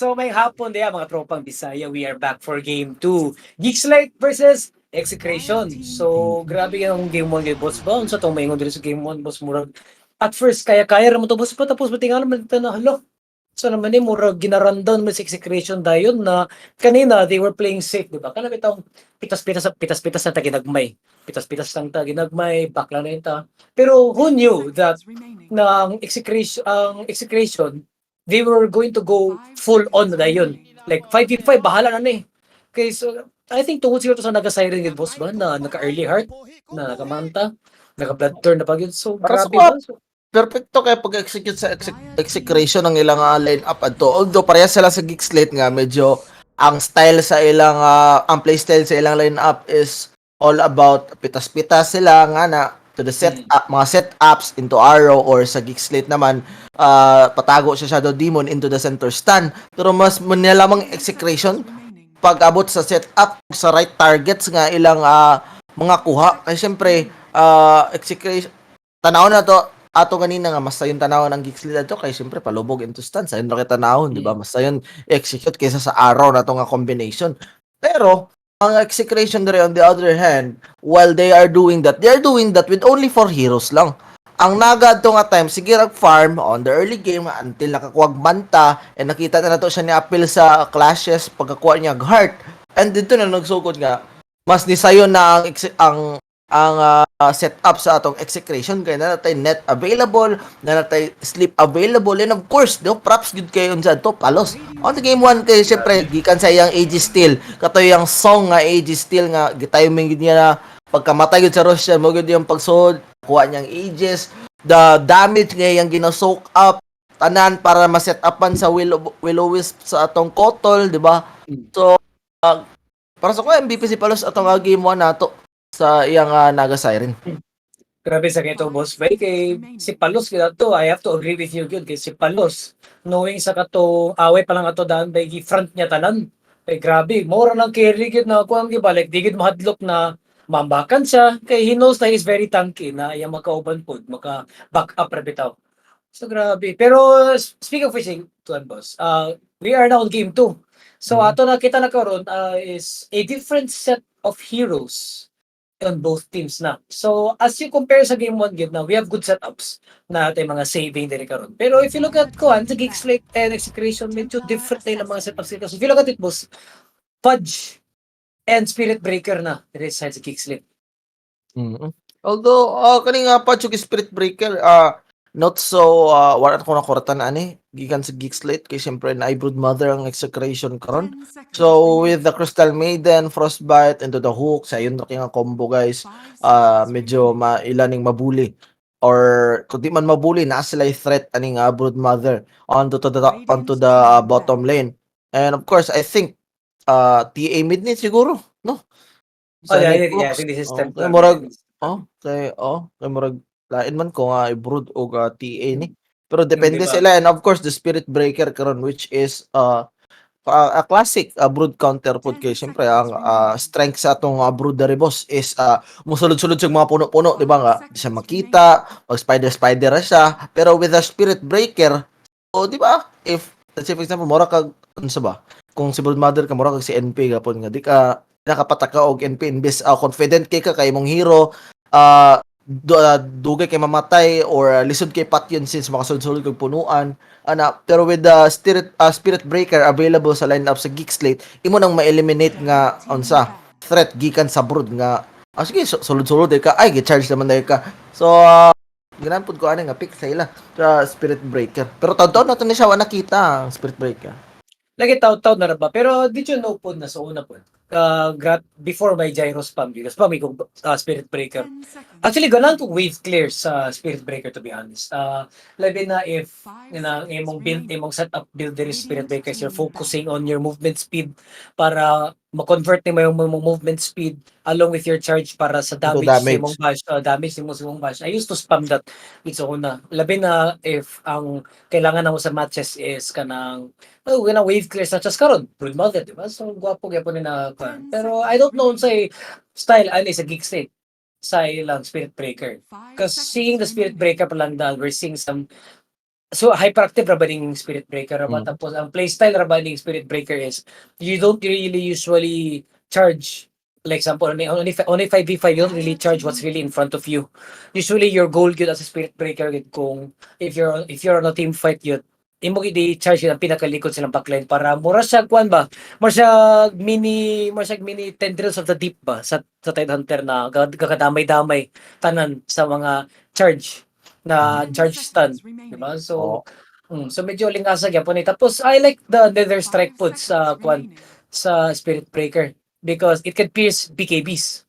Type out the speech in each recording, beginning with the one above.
So maayong hapon diha, mga tropang Bisaya, we are back for game 2. Geek Slate versus Execration. So grabe yung game 1 kay boss ba? Unsa tong maingon diri sa game 1, boss? Murag at first kaya-kaya ra mo to, boss pa, tapos matingala man ta na, hala. So naman ni murag gina-rundown man sa Execration dayon na kanina they were playing safe, di ba? Kana bitong pitas-pitas, pitas-pitas na ta ginagmay. Pitas-pitas lang ta ginagmay, back lang na ta. Pero who knew that na ang Execration, they were going to go full on na dayon. Like 5v5, bahala na ni. Okay, so I think tungod siguro to sa naga-siren gid, boss ba, na naka-early heart, na naka-manta, naka-blood turn na pag yun. So Para sa grabe ba? So, perfecto kay pag-execute sa Execration ng ilang line up adto. Although parehas sila sa Geek Slate nga medyo ang style sa ilang ang play style sa ilang line up is all about pitas-pitas sila nga na to the set up, mga setups into arrow, or sa Geek Slate naman patago siya Shadow Demon into the center stand. Pero mas lamang Execration pag abot sa setup sa right targets nga ilang mga kuha, kay syempre Execration, tanaw na to ato ganina nga mas sayon tanawon ang Geek Slate ato kay syempre palubog into stun, sayon ra kay tanawon, di ba? Mas sayon execute kaysa sa arrow na to nga combination. Pero ang Execration dire, on the other hand, while they are doing that, they are doing that with only four heroes lang. Ang Naga to nga time, sige rag farm on the early game until nakakuwag manta, and nakita na nato siya ni appeal sa clashes pagkakuha niya og heart, and dito na nagsugod nga mas nisayon na ang setup sa atong Execration kay naa natay net available, naa natay sleep available, and of course, do props gud kayo unsa to Palos. On the game 1 kay syempre gikan sa iyang Aegis Steal, katoy yang song nga Aegis Steal nga gitiming gid niya na pagkamatay gud sa Roshan mo gud yung pagsud kuha niyang Aegis, the damage nga iyang gina-soak up tanan para ma-set upan sa Willow Wisp sa atong Kotol, di ba? So, para sa ko MVP si Palos atong game 1 nato sa iyang Naga Siren. Grabe sa kito, boss. Bay, kay si Palos kaya to, I have to agree with you gyud kay si Palos knowing sa kato away pa lang ato daan bay gi-front niya tanan. Kay grabe, mura lang carry gyud na kuan gyud ba, like di gyud mahadlok na mambakan siya kay he knows na he's very tanky na iyang makauban pod, maka back up ra bitaw. So grabe. Pero speaking of fishing, tuan boss, we are now on game 2. So ato nakita na karon is a different set of heroes on both teams na. So as you compare sa game 1 gyud na we have good setups na atay mga saving diri karon. Pero if you look at kuan sa Geek Slate and Execration, medyo different na ilang mga setups dito. So if you look at it, boss, Pudge and Spirit Breaker na diri sa side sa Geek Slate. Although kani nga pa Spirit Breaker, not so wala ko nakuratan ani gikan sa Geek Slate kay syempre na Brood Mother ang Execration karon. So with the Crystal Maiden, Frostbite into the hook, sayon ra kay nga combo, guys. Medyo mailaning mabuli or kung di man mabuli, naa sila threat ani nga Brood Mother onto the bottom lane. And of course, I think TA mid ni siguro, no? Oh, yeah, Nightbox. yeah, I think this is Oh, Templar. kay murag oh, kay murag lain man ko nga i-brood og TA ni. Pero depende Diba? Sila, and of course the Spirit Breaker karon, which is a classic brood counter pod kay syempre ang strength sa atong brood diri, boss, is musulod-sulod sa mga puno-puno, di ba, nga di siya makita pag spider spider ra siya. Pero with the Spirit Breaker, oh, di ba, if let's say for example mura kag unsa ba kung si Brood Mother ka, mura kag si NP gapon nga di ka nakapataka og NP imbes confident kay ka kay imong hero dugay kay mamatay or lisod kay patyon since makasulod-sulod kag punuan ana. Pero with the Spirit Breaker available sa lineup sa Geek Slate, imo nang ma-eliminate nga unsa threat gikan sa brood nga sige, sulod-sulod ka, ay gi-charge naman dahil ka. So ganahan pud ko ani nga pick sa ila sa Spirit Breaker, pero taon-taon na to ni siya wa nakita ang Spirit Breaker. Lagi taw-taw na ra ba? Pero did you know po na sa una po, before may gyro spam, gyro spam, may Spirit Breaker. Actually, ganahan ko wave clear sa Spirit Breaker, to be honest. Labi na if na imong build, imong setup build there is Spirit Breaker, you're focusing on your movement speed para ma-convert nimo yung imong movement speed along with your charge para sa damage, sa damage. Imong bash, damage nimo sa imong bash. I used to spam that with sa una. Labi na if ang kailangan namo sa matches is kanang oh, kanang wave clear such as karon, Brood Mother, di ba? So gwapo gyapon ni na kuan. Pero I don't know unsay style ani sa Geek Slate sa ilang Spirit Breaker. Because seeing the Spirit Breaker pa lang dahil we're seeing some So hyperactive ra ba ning Spirit Breaker ra ba? Tapos ang playstyle ra ba ning Spirit Breaker is you don't really usually charge, like example, only 5v5, you don't really charge what's really in front of you. Usually your goal gyud as a Spirit Breaker gyud kung if you're on a team fight yun, imo gyud i-charge yun ang pinakalikod silang backline para mura siya kuan ba, mura siya mini Tendrils of the Deep ba sa Tide Hunter na gakadamay-damay tanan sa mga charge na charge stun, di ba? So so medyo lingasa gyapon ni. Tapos I like the Nether Strike pud sa kuan, sa Spirit Breaker, because it can pierce BKBs.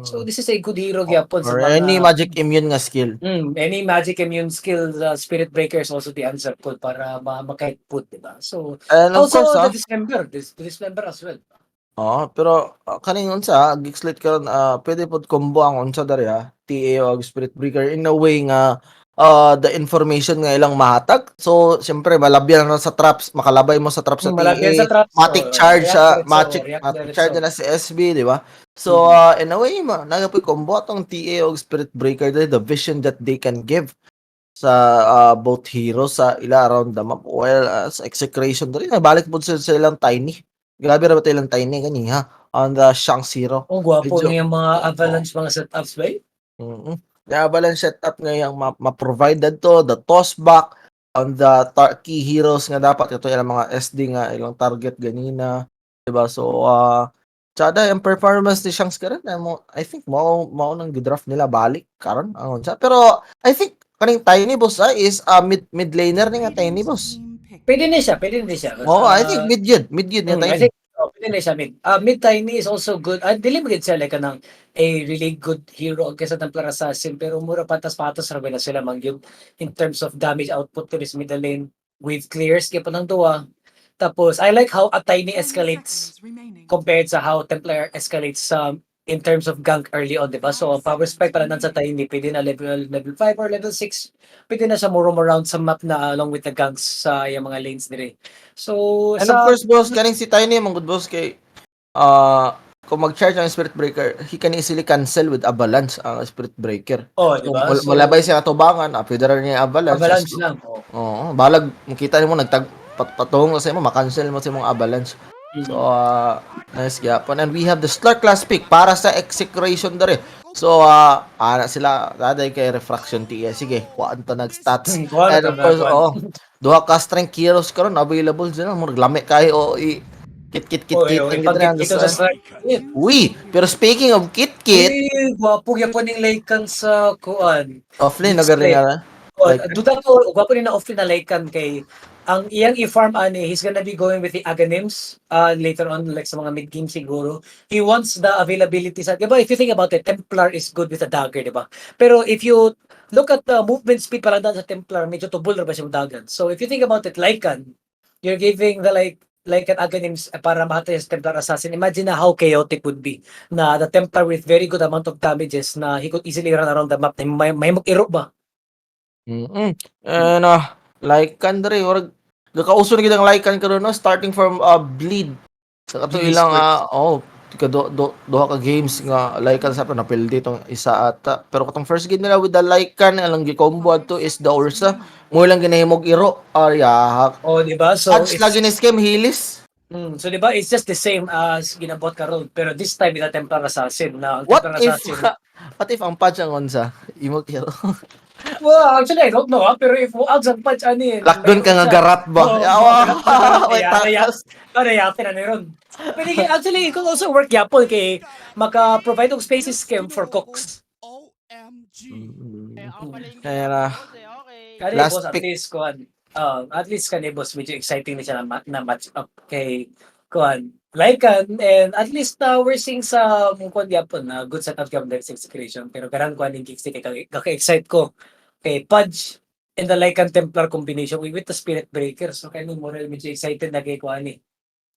So this is a good hero gyapon sa Or mga any magic immune nga skill. Any magic immune skill, the Spirit Breaker is also the answer pud para ma makahit pud, di ba? So And of also course, the Dismember, this the Dismember as well. Oo, pero kaning unsa Geek Slate karon, pwede pod combo ang unsa dari TA o Spirit Breaker in a way nga the information nga ilang mahatag. So siyempre malabyan na sa traps, makalabay mo sa traps sa Malabyan TA, sa traps, matic oh, charge react sa diretso, magic react matic diretso. Charge na si SB, di ba? So in a way ma nagapoy combo atong TA o Spirit Breaker diri, the vision that they can give sa both heroes sa ila around the map. Well, sa Execration diri nabalik pod sila sa ilang Tiny. Grabe ra ba ilang Tiny ganiha on the Shang Zero. Oh, gwapo Medyo nga yung mga avalanche mga setups ba eh? The avalanche setup nga yung ma-provided to, the toss back on the key heroes nga dapat ito ilang mga SD nga ilang target ganina, diba? So tsada yung performance ni Shanks karon mo, I think mao mao nang gidraft nila balik karon ang unsa. Pero I think kaning Tiny, boss, is mid mid laner ni nga Tiny, boss. Pwede na siya, pwede na siya. Oh, I think mid yun nga I Tiny. think oh, pwede na siya mid. Mid Tiny is also good. Dili mo siya like kanang a really good hero kaysa Templar Assassin, pero mura patas-patas ra ba na sila man gyud in terms of damage output to this middle lane with clears gyud pa ng duwa. Tapos I like how a Tiny escalates compared sa how Templar escalates in terms of gank early on, di ba? So, ang power spike pala nan sa Tiny, pwede na level 5 or level 6. Pwede na siya mo roam around sa map na along with the ganks sa yung mga lanes dire. So, And sa of course, boss, kaning si Tiny man good, boss, kay kung mag-charge ang Spirit Breaker, he can easily cancel with Avalanche ang Spirit Breaker. Oh, di Kung ba? So, malabay siya katubangan, pwede rin niya Avalanche. Avalanche lang. Oh. Oo, balag makita nimo nagtag patong sa imo, makancel mo sa imong Avalanche. So, nice gyapon. And we have the Slark last pick para sa Execration dere. So, ana sila, daday kay Refraction TA. Sige, kuhaan ta nag-stats. Kuhaan And ta of course, na, kuhaan. Oh, duha ka strength heroes karon available sila. Murag lami kayo o i kit kit kit Oy, kit oy, ang pag gid ito sa Slark. Uy, pero speaking of kit kit, Uy, gwapo gyapon ning Lycan sa kuan. Offlane nagarin nga. Oh, Like- duda ko gwapo ni na offlane na Lycan kay ang iyang i-farm ani, he's gonna be going with the Aghanims later on, like sa mga mid game siguro. He wants the availability sa, diba, if you think about it, Templar is good with a dagger, diba? Pero if you look at the movement speed pala sa Templar, medyo tubol ra ba siya dagan. So if you think about it, Lycan, you're giving the like an Aghanims para mahatay sa Templar Assassin. Imagine na how chaotic would be na the Templar with very good amount of damages na he could easily run around the map na may mag-iro ba? And Lycan dere, murag gakauso na gid ang Lycan karon, no, starting from Bleed. Sa kato Bleed ilang Esports. Oh, ka do, do, duha ka games nga Lycan sa napildi tong isa ata. Pero katong first game nila with the Lycan, alang gi-combo adto is the Ursa. Mo lang ginahimog iro. Ay, yahak. Oh, di ba? So Ads it's, lagi ni scam hilis. So di ba, it's just the same as ginabot karon, pero this time with the Templar Assassin na ang What Templar if Assassin. What if ang patch ang unsa? Imog iro. Well, actually I don't know, pero if out ang patch ani Lockdown ka nga garat ba? Oo, Yawa. Wait, kaya- takas. Ano yapin ano ron. Pwede kay actually it could also work yapon kay maka-provide og spaces scheme for cooks. Kaya na Kani Last boss, at pick. Least kuan. At least kani boss, medyo exciting na siya na match up kay kuan Lycan, and at least we're seeing sa kuan gyapon na good setup gyapon sa Execration, pero karang kuan ning Geeks kay kaka-excite ko kay Pudge and the Lycan Templar combination with the Spirit Breaker, so kay Morel medyo excited na kay kuan ni.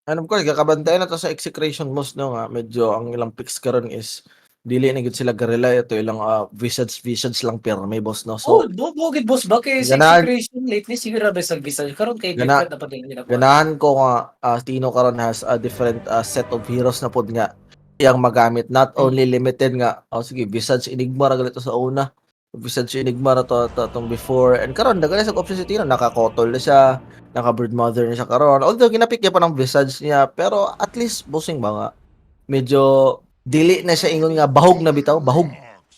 And of course, kakabantayan na to sa Execration most, no, nga medyo ang ilang picks karon is dili na gud sila garela ito ilang visage visage lang pero may boss, no. Oh, So bugid boss ba kay sa Execration lately siguro ba sa Visage karon kay different na pa din nila. Ganahan ko nga Tino karon has a different set of heroes na pod nga iyang magamit, not only limited nga, oh sige, Visage Enigma ra galito sa una. Visage Enigma ra to atong before and karon daghan na sa option si Tino, naka-Kotl na siya, naka Broodmother na siya karon. Although ginapick niya pa ng Visage niya, pero at least, bossing ba nga medyo dili na siya ingon nga bahog na bitaw, bahog.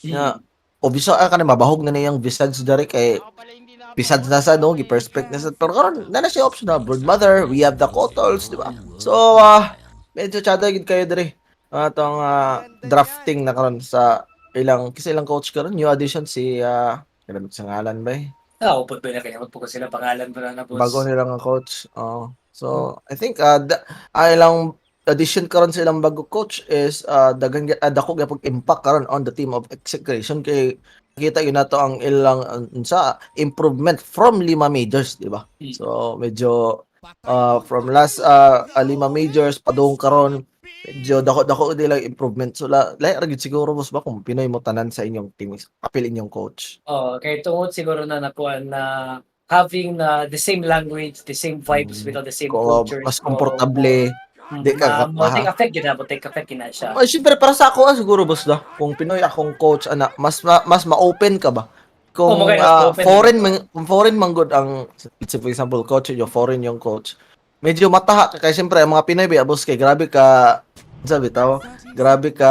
Nga obvious ah kanang mabahog na niyang Visage diri kay Visage na sa no, gi-perfect na sa, pero karon na na siya option na Broodmother, we have the Kotls, di ba? So medyo tsada gid kayo diri atong drafting na karon sa ilang kasi ilang coach karon, new addition si kalimot sa ngalan ba eh. Ah, upod ba na kaya po sila pangalan pa na, boss. Bago nila nga coach. Oh. So, I think ilang addition karon sa ilang bago coach is daghan dako gyapon impact karon on the team of Execration kay kita yun nato ang ilang unsa improvement from lima majors, di ba? Mm. So medyo from last lima majors padung karon, medyo dako-dako nila improvement. So lahi ra gyud siguro, boss ba, kung Pinoy mo tanan sa inyong team, apil inyong coach. Oh, kay tungod siguro na nakuan na having na the same language, the same vibes without the same Ko, culture. Mas komportable. Di ka Mo take effect gyud na, mo take effect gyud na siya. Ay, syempre para sa ako siguro, boss da. Kung Pinoy akong coach ana, mas ma-open ka ba? Kung Oh, mas open. Foreign man, kung foreign man gud ang, let's say for example, coach yung foreign yung coach. Medyo mataha ka kay syempre ang mga Pinoy ba, boss, kay grabe ka sabi tao, grabe ka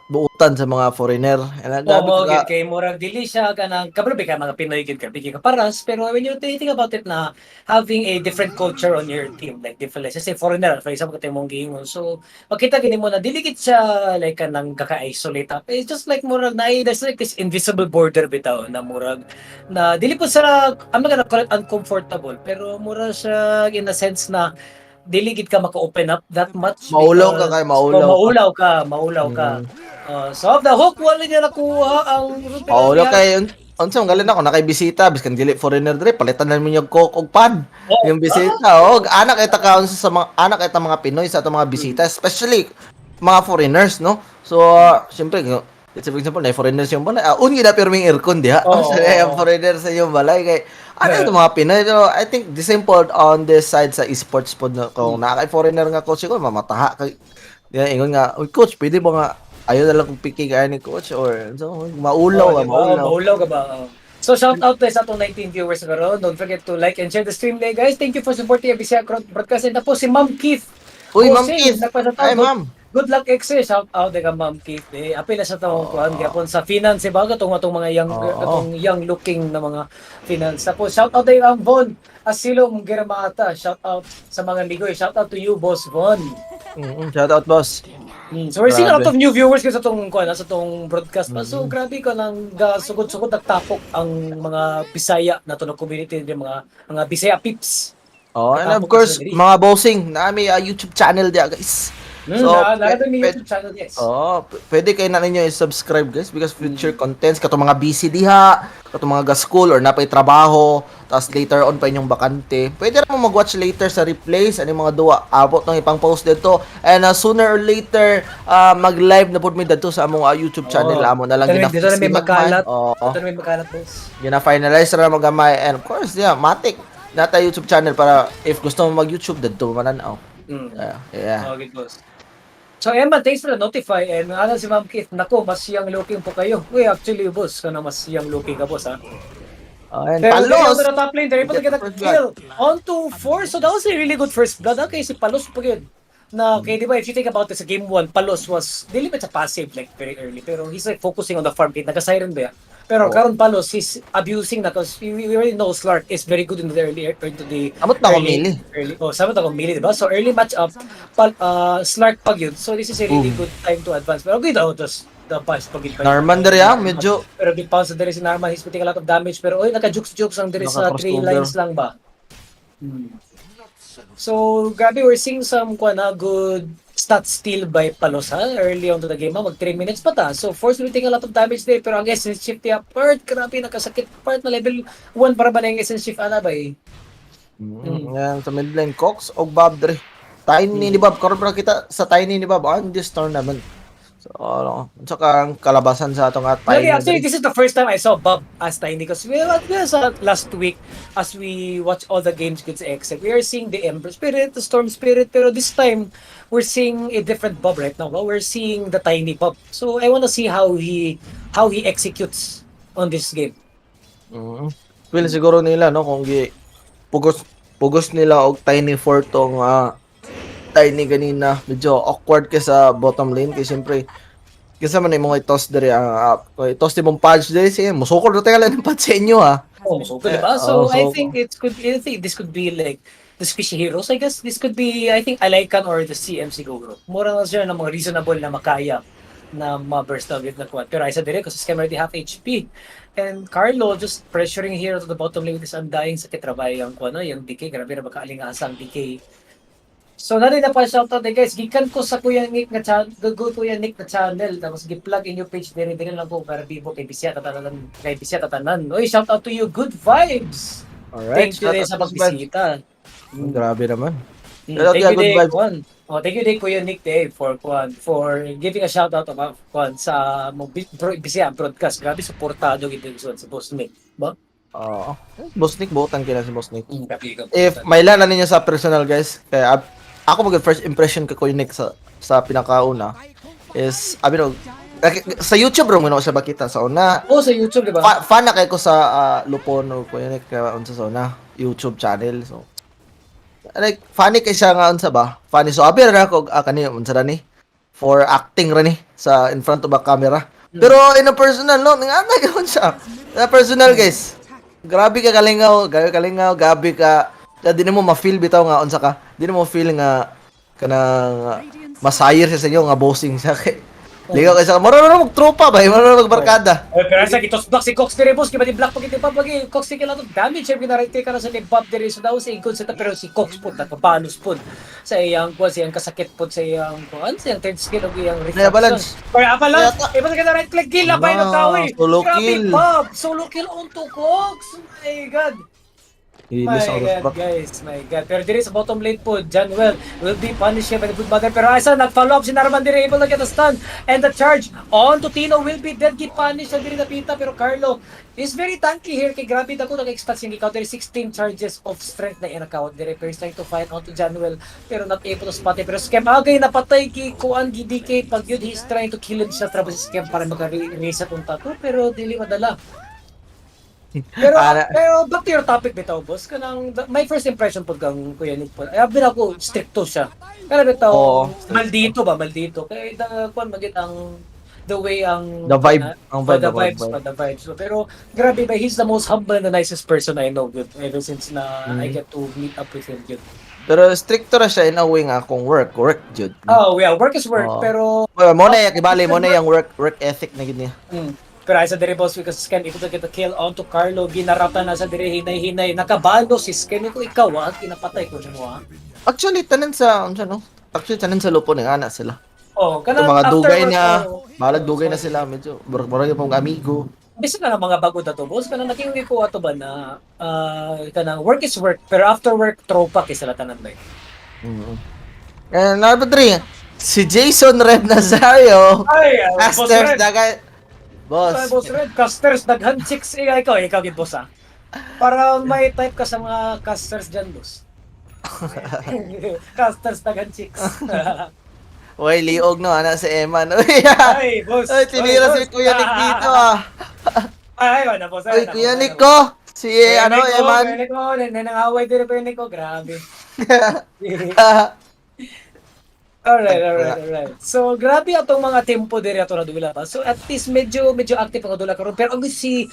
buutan sa mga foreigner. And, Oo, grabe mo ka gyud kay murag dili siya kanang kabalo ba ka mga Pinoy gyud ka bigay ka paras, pero when you think about it na having a different culture on your team, like different, let's say foreigner for example katong mong giingon, so makita gini mo na dili gid siya like kanang kaka-isolate up. It's just like murag na there's like this invisible border bitaw na murag na dili po sa, I'm not gonna call it uncomfortable, pero mura siya in a sense na dili gid ka maka-open up that much Maulaw ka because- kay maulaw. Oh, maulaw ka, maulaw ka. So off the hook, wala niya nakuha ang Maulaw kay unsa man galin ako nakay bisita biskan dili foreigner diri, palitan na ninyo Coke og pan. Oh, yung bisita, oh, anak ay taka unsa sa mga anak ay ta mga Pinoy sa atong mga bisita, especially mga foreigners, no? So, siyempre, let's say for example, na foreigners yung balay. Ah, un gid pirming aircon diha. Oo. Oh, sa foreigner sa inyong balay kay ano yung mga Pinoy. So, I think the same pod on this side sa esports pod no, kung naa kay foreigner nga coach ko, mamataha kay yeah, ingon nga, "Uy coach, pwede ba nga ayaw na lang kung picking ay ni coach?" Or so maulaw Oh, ka, di ba? maulaw. Maulaw ka ba? Oh. So shout out to sa atong 19 viewers karon. Don't forget to like and share the stream day, guys. Thank you for supporting Bisaya Broadcast. And tapos si Ma'am Keith. Uy, Ma'am Jose, Keith. nagpa-shout out. Ay, ma'am. Good luck, Exe. Shout out ka, Ma'am Keith. Eh, apil na sa tawong kuan gyapon sa finance ba katong atong mga young Oo. Katong young looking na mga finance. Tapos shout out tayo ang Von Asilo Mungiramaata. Shout out sa mga ligoy. Shout out to you, Boss Von. Shout out, boss. So we're seeing a lot Grabe. Of new viewers kasi sa tong kuan sa tong broadcast pa. So grabe ko nang sugod-sugod nagtapok ang mga Bisaya na to community, yung mga Bisaya peeps. Oh, and of Natapok course, sa diri. Mga bossing, naami YouTube channel diya, guys. So, So, na, na, YouTube channel, yes. Oh, pwede kayo na ninyo i-subscribe, guys, because future contents katong mga busy diha, katong mga ga-school or napay trabaho, tapos later on pa inyong bakante. Pwede ra mo mag-watch later sa replays ani mga duwa. Abot nang ipang post dito. And sooner or later mag-live na pud mi dadto sa among YouTube channel. Oh. Amo na lang Dito na may gina-fix ni makalat. Magmay. Oo. Ito na may makalat, boss. Gina-finalize ra mo gamay and of course, yeah, matik. Nata YouTube channel para if gusto mo mag-YouTube dadto mananaw. Yeah. Okay, boss. So Emma, thanks for the notify. And ano si Ma'am Keith, nako, mas young looking po kayo. Uy, actually, boss, kana mas young looking ka, boss, ha? Oh, and Pero Palos! to the top lane, they're able to get a Get the first kill on to 4. So that was a really good first blood. Okay, si Palos pa yun. Na, okay, di ba, if you think about it, sa game 1, Palos was, dili ba siya passive, like, very early. Pero he's like focusing on the farm kay nagka-siren ba yan? Pero Oh. karon Palos, he's abusing na because we already know Slark is very good in the early, into the Amot na ako early, melee. Early, oh, samot ako melee, di ba? So early match up, Slark pag yun. So this is a really Boom. Good time to advance. Pero okay daw, just the pass pag yun. Narman diri ah, medyo Pero big pounce na diri si Narman, he's putting a lot of damage. Pero oy, naka-jukes-jukes ang diri sa three Naka-crossover. Lines lang ba? So, grabe, we're seeing some kuan na good stat steal by Palos ha, early on to the game ha, mag 3 minutes pa ta. So, Force will take a lot of damage there. Pero ang Essence Shift ya, part, grabe, nakasakit part na level 1 para ba na yung Essence Shift ana ba eh? Yan, sa mid lane, Cox og Bob dre. Tiny ni Bob, karon pa kita sa Tiny ni Bob on this tournament. So, ano, saka ang kalabasan sa atong at Tiny, Tiny. Actually, this is the first time I saw Bob as Tiny because we well, sa last week, as we watch all the games with Exec, we are seeing the Ember Spirit, the Storm Spirit, pero this time, we're seeing a different Bob right now. Well, we're seeing the Tiny Bob. So, I wanna see how he executes on this game. Feel siguro nila, no, kung gi pugos pugos nila og Tiny 4 tong Tiny ganina, medyo awkward kay sa bottom lane kay siyempre kinsa man imong i-toss diri ang i-toss ni mong Pudge diri, sige musukol ra tayo ng Pudge sa inyo ha. Oh, so good, diba? So Oh, I so- think it could I think this could be like the squishy heroes. I guess this could be, I think, Lycan or the CM siguro. Mura na siya ng mga reasonable na makaya na ma-burst down with na quad. Pero isa dire kasi Skem already half HP. And Carlo just pressuring here to the bottom lane with his Undying sa kitrabay ang kuan, no, yung DK. Grabe na makaalingasa ang DK. So na rin na pa shoutout eh guys, gikan ko sa Kuya Nick na channel, go Kuya Nick na channel, tapos gi-plug in your page dire dire lang ko para bibo kay Bisya tatanan kay Bisya tatanan. Oy, shout out to you, good vibes. Alright. Thank you din sa pagbisita. Grabe naman. Thank Shout out you to good Dave, vibes. Kwan. Oh, thank you Dave, Kuya Nick Dave, for kwan, for giving a shout out about kwan sa mo Bisaya broadcast. Grabe suportado gid sa Boss Nick. Ba? Oo. Boss Nick, buotan kila si Boss Nick. Grabe ka. If may na ninyo sa personal guys, kaya ako mag first impression ka Kuya Nick sa pinakauna is abi no sa YouTube ro mo na siya makita sa una. Oh, sa YouTube, di ba? Fan na kay ko sa Lupon o Kuya Nick kaya unsa sa una YouTube channel. So like funny kay siya nga unsa ba? Funny, so abi ra ako kani unsa ra ni for acting ra ni sa in front of a camera. Pero in a personal, no, nga na gawon siya. Sa personal guys, grabe ka kalingaw, grabe kalingaw, grabe ka. Kaya di mo ma-feel bitaw nga unsa ka. Di mo feel nga kanang masayir siya sa inyo nga bossing siya kay. Ligaw kay sa mura ra mag tropa ba, mura ra magbarkada. Eh, pero sa kitos block si Cox dire, boss, kay di block pag iti pa pag Cox take a lot of damage. Syempre na right ka na sa ni Bob dire, so daw sa good setup, pero si Cox po nakabalos po sa iyang kuan, sa iyang kasakit po sa iyang kuan, sa iyang third skill ug iyang reflection. Balance. Pero avalanche, Yata. iba sa right click kill labay Ah, ng tao eh. solo Grabe, kill. Bob, solo kill onto Cox. My God. My Hilis ang God, rock. Guys, my God. Pero dire sa bottom lane po, Januel will be punished here by the Good Mother. Pero asa, nag-follow up si Narman dire, able to get a stun. And the charge on to Tino will be dead. Gi-punish siya dire napita. Pero Carlo is very tanky here. Kay grabe dako nag-expats yung counter 16 charges of strength na in-account dire. Pero he's trying to find onto Januel. Pero not able to spot it. Pero Skem agay napatay kay Kuan GDK. Pag yun, he's trying to kill himself. Tapos si Skem para maka-reset ang tato. Pero dili madala. Pero pero back to your topic bitaw, boss, kanang my first impression pod kang Kuya Nick po. Ay abi na ako stricto siya. Pero bitaw Oo. Maldito ba, maldito. Kay the kuan magit ang the way ang The vibe, ang vibe, the the vibe, vibes pa, the vibes. Pero grabe ba, he's the most humble and the nicest person I know good ever since na I get to meet up with him good. Pero stricto ra siya in a way nga kung work, work jud. Oh, yeah, work is work, Oo. pero Well, mo na kibali mo na yung work work ethic na gid niya. Pero ay sa dire, boss, because Sken able to get the kill onto Carlo, ginarata na sa dire hinay-hinay, nakabalo si Sken ko ikaw ah, kinapatay ko mo ah. Actually tanan sa unsa no? Actually tanan sa Lupon nga ana sila. Oh, Ito kanang mga dugay afterwards, na, oh, balag dugay na sila medyo murag murag yung pong amigo. Bisan na lang mga bago na to, boss, kanang nakingi ko ato ba na kanang work is work, pero after work tropa kay sila tanan ba. And number 3, si Jason Red Nazario. Ay, boss Casters Red. daga Boss. Ay, boss Red, casters daghan chicks eh, ikaw, ikaw gid boss ah. Para may type ka sa mga casters dyan, boss. Casters daghan chicks. Uy, liog no, ana si Eman. Uy, Ay, boss. Uy, tinira Ay, si boss. Kuya Nick dito ah. Ay, ay, wala, boss. Uy, Ay, Kuya na, Nick boss. ko. Si Kuya ano, Nick ko, Eman. Kuya Nick ko, nanangaway din Kuya Nick ko, grabe. Alright. So, grabe atong mga tempo diri ato na dula pa. So, at least medyo medyo active ang dula karon. Pero ang si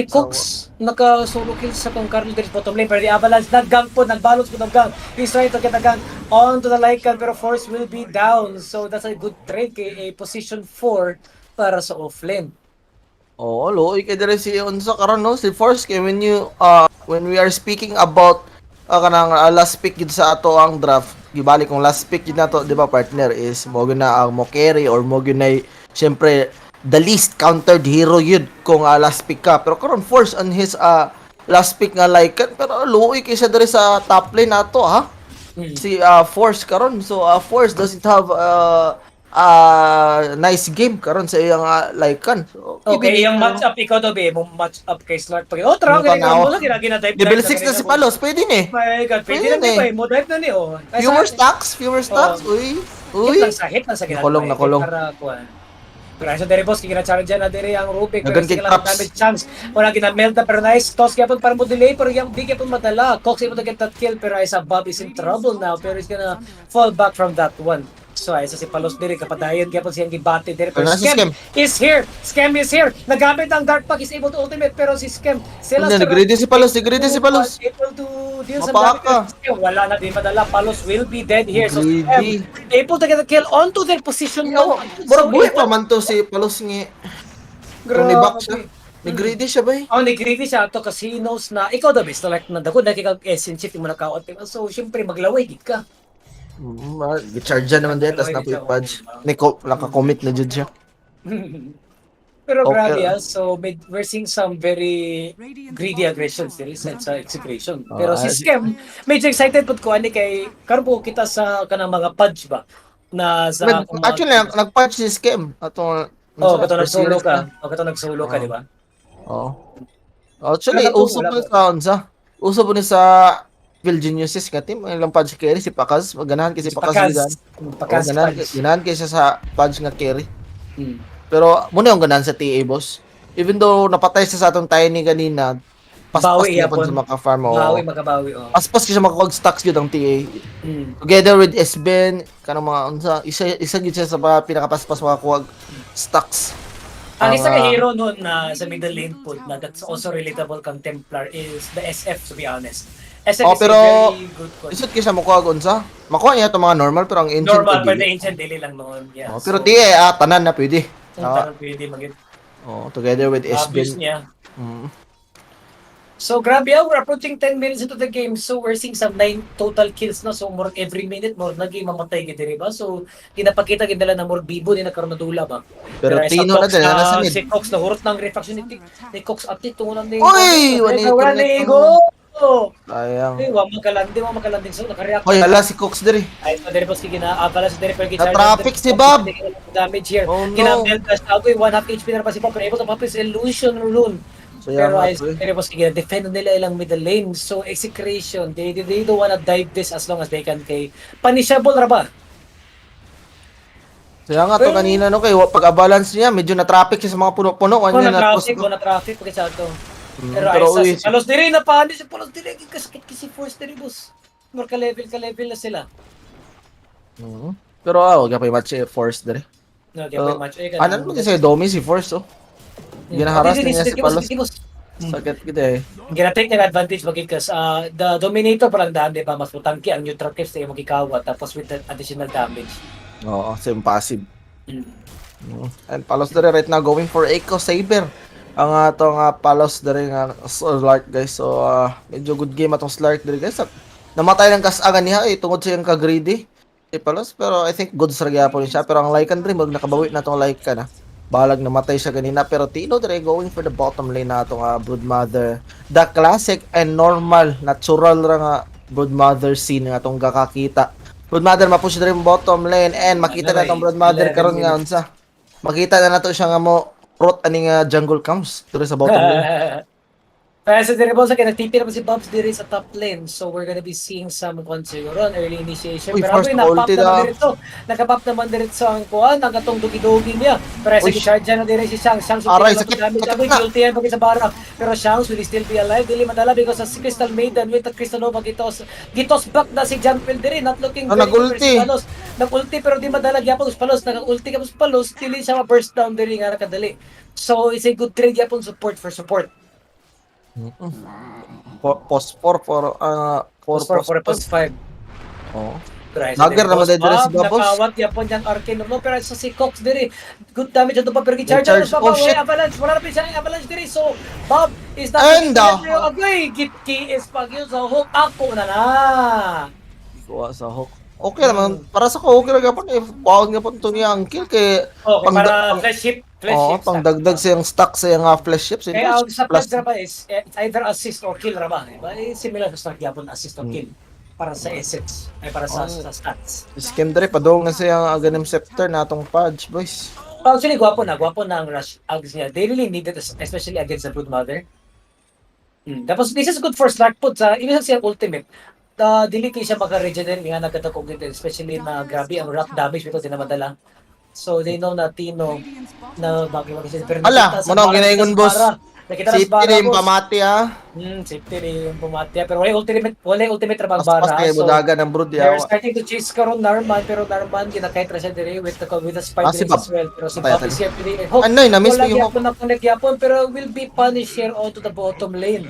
Cox naka solo kill sa kong Carlo diri sa bottom lane, pero di Avalanche naggang po, nagbalance po ng gang. He's trying to get a gang on to the Lycan, pero Force will be down. So, that's a good trade kay a position 4 para sa offlane. Oo, luoy kay dire si unsa karon no, si Force kay when we are speaking about kanang last pick gid sa ato ang draft, gibali kung last pick gid nato, di ba partner, is mo gyud na ang mo carry or mo gyud na syempre the least countered hero yun kung last pick ka. Pero karon Force on his last pick nga Lycan, pero luoy kay siya dire sa top lane nato ha. Si Force karon. So Force doesn't have nice game karon sa iyang Lycan. So, Okay, even yung if, match up ikaw to be, mo match up kay Slark pag. Oh, tara, Ano ganyan tanaw? mo na gina dive. Level 6 na si Palos, pwede ni. My God, pwede Pwede na na ni eh. ba? Mo dive na ni oh. Ay, Fewer stacks, fewer stacks. Uy. Hit Uy. lang sa Nakulong, nakulong. Para kuan. Pero sa dere, boss, kina-challenge na dere ang Rubik. Pero Dagan kay sige lang traps. Damage chance. Wala ginamelt na, pero nice. Toss gyapon para mo delay, pero yung di gyapon madala. Cox able to get that kill, pero ay sa Bob is in trouble now, pero he's gonna fall back from that one. So ay sa si Palos dere, kapadayon gyapon siyang gibate dere. Pero Pero nasa Skem is here. Skem is here. Nagamit ang Dark Pact, is able to ultimate, pero si Skem sila Hindi, nag-greedy si Palos, nag-greedy si Palos. able to deal some Mapaaka. damage. Skem, wala na din madala. Palos will be dead here. So Skem Greedy. Able to get a kill onto their position Oh, one. murag buhi pa man to si Palos nga. Kung ni-back siya. Nag-greedy siya ba eh? Oh, nag-greedy siya ato kasi he knows na ikaw the best like na dako na kay essence shift mo nakauot. So syempre maglaway gid ka. Gicharge naman din, tas Dalawa napoy siya, Pudge. oo. Niko, nakakommit na jud siya. Pero grabe ah, so we're seeing some very greedy aggressions diri sa Execration. Pero si Skem, medyo excited pud ko ani kay karon po kita sa kanang mga Pudge ba na sa akong Actually, nag-patch si Skem. Atong, Oh, kato nag-solo ka. Oh, kato nag-solo ka, di ba? Oo. Actually, Pero kato, uso wala po pa. sa unsa. Uso po ni sa Phil Geniuses nga team. Ang ilang Pudge carry si Pakaz. Ganahan kay si Pakaz. Pakaz. Ganahan. Pakaz Oh, ganahan, Pudge. ganahan kay siya sa Pudge nga carry. Pero muna yung ganahan sa TA, boss. Even though napatay siya sa atong Tiny kanina, paspas Bawi niya po yapon. sa maka-farm. Oo. Bawi, makabawi, oh. Paspas siya makakuha stacks yun ang TA. Together with Sben, kanang mga unsa, isa isa gyud siya sa mga pinakapaspas makakuha stacks. Ang isa ka Ah. hero noon na sa middle lane po na that's also relatable kang Templar is the SF, to be honest. SF Oh, is pero a very good coach. Isod kay siya mokuha og unsa. Makuha niya itong mga normal, pero ang ancient Normal, dili. pero the ancient dili lang noon. Yeah. Oh, pero TA tanan na pwede. Kung Ah, tanong pwede mag oh, together with abuse Sben. niya. So grabe ah, we're approaching 10 minutes into the game. So we're seeing some 9 total kills na. So more every minute more naging mamatay gid diri ba. So ginapakita gid nila na more bibo ni nagkaroon na dula ba. Pero ay, sa Tino na Cox din, nasa mid. Si Cox na hurot ng refraction ni Cox at ito na ni. Uy! Wala Wala ni ni go. Sayang. Ay, wa makalanding, so nakareact. Hoy, hala si Cox diri. Ay, so diri po sige na abala sa diri pero Na-traffic si Bob. Damage here. Oh, no. Kinabel dash out, one half HP na pa si Bob, pero able to pop his illusion rune. Sayang Pero nga ay, to eh. pero po sige, defend na nila ilang middle lane. So Execration, they don't wanna dive this as long as they can kay punishable ra ba? Sayang nga to kanina no kay pag-balance niya medyo na traffic siya sa mga puno-puno Kung kanya na na traffic, kung na traffic pagka sa to. Pero, Pero ay, sa, uy, si Palos diri na punish si Palos diri kasakit kasi force diri, boss. More ka level na sila. Pero wag pa match eh, force diri. No, kaya Oh, match eh ano naman kasi Domi si Force oh. Ginaharas na niya si Palos. Sakit kita eh. Gina-take niya advantage magig kas the Dominator parang daan, di ba, mas mutangki ang neutral creeps sa imong gikawat tapos with the additional damage. Oo, so passive. And Palos diri right now going for Echo Saber. Ang atong Palos diri nga Slark, guys. So medyo good game atong Slark diri, guys. Namatay lang kasangan niya eh tungod sa iyang ka-greedy. Si Palos, pero I think good sa gyapon siya, pero ang Lycan diri mag nakabawi na tong Lycan ah. Balag namatay siya ganina, pero Tino diri going for the bottom lane na atong Broodmother. The classic and normal natural ra nga Broodmother scene nga atong gakakita. Broodmother mapush diri yung bottom lane and makita Ano na eh, tong Broodmother 11 karon nga minutes. unsa. Makita na nato siya nga mo rot ani nga jungle comes diri sa bottom lane. Kaya sa dire boss, kaya nag-TP naman si Bobs dire sa top lane. So we're gonna be seeing some kwan siguro, an early initiation. Uy, Pero first ako'y napop ulti naman na. diretso. Nakapop naman diretso ang kuan, ang katong dugi-dugi niya. Pero sa Uy, charge na dire si Shang. Shang Aray, sakit, damage. sakit Agoy, na. guilty yan pag sa bara. Pero Shanks will still be alive. Dili madala because sa Crystal Maiden with the Crystal Nova gitos back na si John Phil dire. Not looking Ah, very good nag-ulti. versus Palos. Nag-ulti pero di madala gyapon sa Palos. Nag-ulti ka sa Palos. Dili siya ma-burst down diri nga nakadali. So it's a good trade gyapon, support for support. Post 4 for 4 Post 4 for post 5. Oo. Pero Dagger naman diri si Babos. Nakawat yapon yang arcane no, pero sa si Cox diri. Good damage ato pa pero gi-charge Charge. sa Oh, Bob. shit. Avalanche. Wala na pa siya avalanche diri. So Bob is not And, agoy gitki is pag yun sa hook ako na na. Kuha sa hook. Okay naman. Para sa ko, okay ra gapon if kuhaon gapon to niya ang kill kay Okay, para flash hit, flash Oo, hit. pangdagdag sa iyang stack sa iyang flash ships. Kaya ang sa Plus, plus ra ba is it's either assist or kill ra ba? Diba? Eh, similar sa Stark gyapon, assist or kill para sa assets ay para sa, Oh. sa stats. Skim dere padong na siyang Aghanim Scepter na atong Pudge, boys. Oh, actually, gwapo na ang rush Ags niya. They really need it, especially against the Broodmother. Tapos, this is good for Slark pud sa, even sa siyang ultimate. Dili kay siya maka-regenerate nga nagkatakog dito, especially na grabe ang rock damage because di naman dala. So they know na Tino na bagay kasi pero Ala, nakita sa mao na bara, ginaingon, nakita sa boss. bara. Nakita na sa Safety bara, rin boss. pamati ah. Safety rin yung pumati. Pero wala ultimate ra Pas bara. kay So, budagan ng brood they're yawa. starting to chase karon Narman, pero Narman ginakite ra siya dire with the Ah, si Spider Bob. as well. Pero si Patay Bob ata. is here pili. Hook. Anoy, na-miss Wala mo yung hook. gyapon na connect gyapon pero will be punished here onto the bottom lane.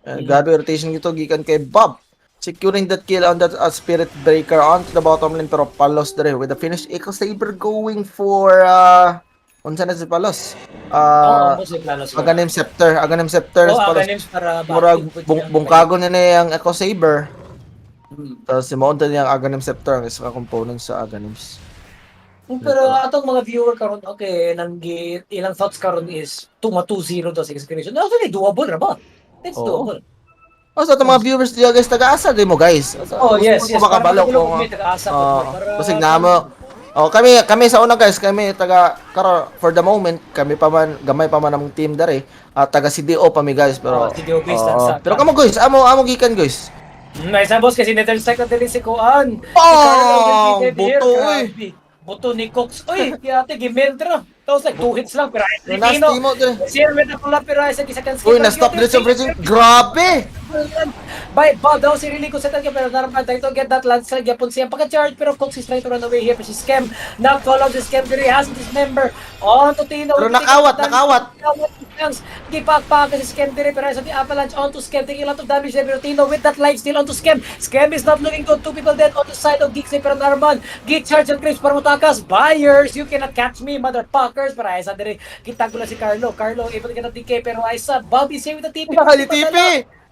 Eh, grabe rotation ito gikan kay Bob. Securing that kill on that Spirit Breaker onto the bottom lane, pero Palos dire with the finish Echo Saber going for unsa na si Palos? Oo, boss, may plano siguro. Aghanim Scepter, Aghanim Scepter Oo, si Palos. Aghanim para Murag active po siya. bungkagon na niya ang Echo Saber. Tapos si Mountain niya ang Aghanim Scepter ang isa ka component sa Aghanims. Pero atong mga viewer karon, okay, nanggi ilang thoughts karon is 2 2-0 daw sa Execration. Actually, doable ra ba? It's Oo. doable. Oh, sa atong mga viewers diya guys, taga-asa din mo guys. Asa, Oh, gusto yes, ko yes. makabalo Para kung kung taga-asa po. Oh, Para basig na mo. Oh, kami kami sa una guys, kami taga karo for the moment, kami pa man gamay pa man among team dere. Ah, taga CDO pa mi guys, pero Oh, CDO based Oo. ang sa- Pero kamo guys, amo amo gikan guys. Nice na, boss, kasi Nether Strike na dili si Kuan. Si Oh, Carlo will be dead here. buto, oy. Grabe. Buto ni Cox. Uy, yate, gimeltra. That was like two hits lang. Pero ay, Nasty Tino. mo dere. Sir, with the pull pero ay sa second skip. Uy, na-stop dito sa bridging. Grabe! By Bob daw si really kung pero naraman trying to get that landslide yapon siya pagka-charge, pero Cox is trying to run away here, pero si Skem not follow si Skem diri has dismember on to Tino. Pero nakawat, nakawat. Nakawat si Shanks. Gipakpak si Skem diri, pero sa the avalanche onto Skem taking a lot of damage there, pero Tino with that life steal onto Skem. Skem is not looking good. Two people dead on the side of Geek Slate, pero Narman Geek charge and Crips para mutakas. Buyers, you cannot catch me, motherfuckers. Pero ay sa diri kitag ko na si Carlo. Carlo able to get a DK, pero ay sa Bobby save with the TP. Ay, TP!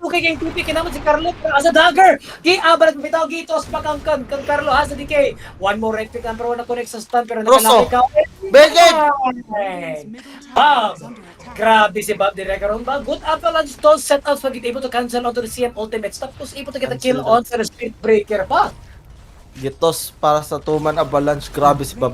Okay, kay TP kinamot si Carlo pero as a dagger. Gi abarat bitaw gitos pa kang kang kang Carlo has the DK. One more right pick pero wala connect sa stun pero Rosso. nakalaki ka. Beged! Bob! Grabe si Bob dire karon ba? Good avalanche to set up so get able to cancel onto the CM ultimates. Tapos able to get a kill Cancel. on sa Spirit Breaker pa. Gitos para sa two-man avalanche. Grabe si Bob.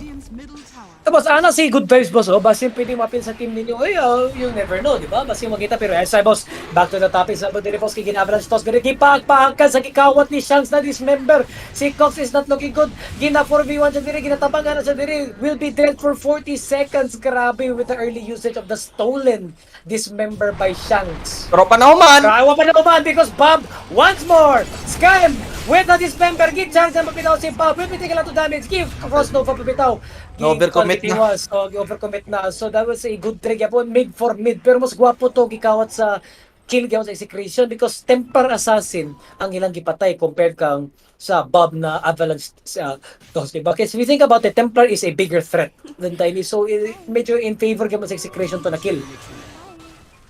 Tapos ana si good vibes, boss, oh, basin pwede mapil sa team ninyo. Uy, oh, you never know, di ba? Basin makita, pero ay boss, back to the topic sa dire boss kay gina-avalanche toss dire gipagpaangkan sa gikawat ni Shanks na dismember. Si Cox is not looking good. Gina 4v1 siya dire, ginatabangan na siya dire. Will be dead for 40 seconds. Grabe with the early usage of the stolen dismember by Shanks. Pero panahuman. Kawa pa naman because Bob once more Scam with the dismember. Give chance na mapitaw si Bob. Will be taking a lot of damage. Give Cross Nova pabitaw. Na-overcommit na. So overcommit na. So that was a good trick yapon mid for mid. Pero mas gwapo to gikawat sa kill gyapon sa Execration because Templar Assassin ang ilang gipatay compared kang sa Bob na Avalanche sa toss, diba? Kasi if you think about it, Templar is a bigger threat than Tiny. So medyo in favor gyapon sa Execration to na kill.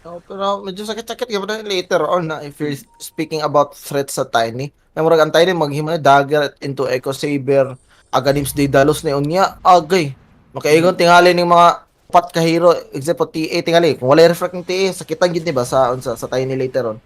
Oh, pero medyo sakit-sakit gyud na later on na if you're speaking about threats sa Tiny. Na murag ang Tiny maghimo na dagger into Echo Saber, Aghanims Daedalus na unya. Agay. Makaigon tingali ning mga pat ka hero except for TA tingali. Kung wala refract ng TA, sakitan gyud ni ba sa unsa sa Tiny later on.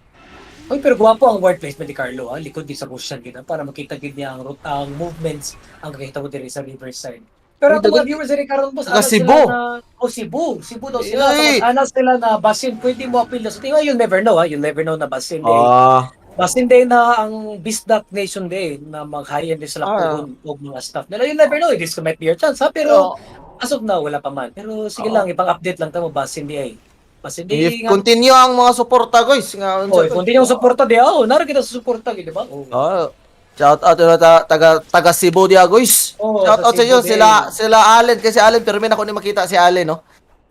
Oy, pero gwapo ang ward placement ni Carlo, ah. Likod din sa Russian gid, ah, para makita gid niya ang route, ang movements ang kakita mo diri sa riverside. Pero Uy, ang mga viewers diri karon, boss, taga ana sila Cebu. na oh, Cebu, Cebu daw sila. Uy! Tapos ana sila na basin pwede mo appeal sa team. You never know, ah. You never know na basin day. Ah, Basin day na ang Bisdak Nation Day na mag-high end sila pugon og mga staff nila. You never know, this might be your chance, ha? Pero as of now, wala pa man. Pero sige Oo. lang, ipang-update lang tamo basin day. Basin day If nga. continue ang mga suporta guys nga unsa Oh, to? continue ang suporta di. Oh, naro kita sa suporta, di ba? Oh. Oh, shout out na taga taga Cebu dia guys. Oo, Shout sa out sa inyo Cebu din. sila sila Allen kasi Allen pero may ako ni makita si Allen, no.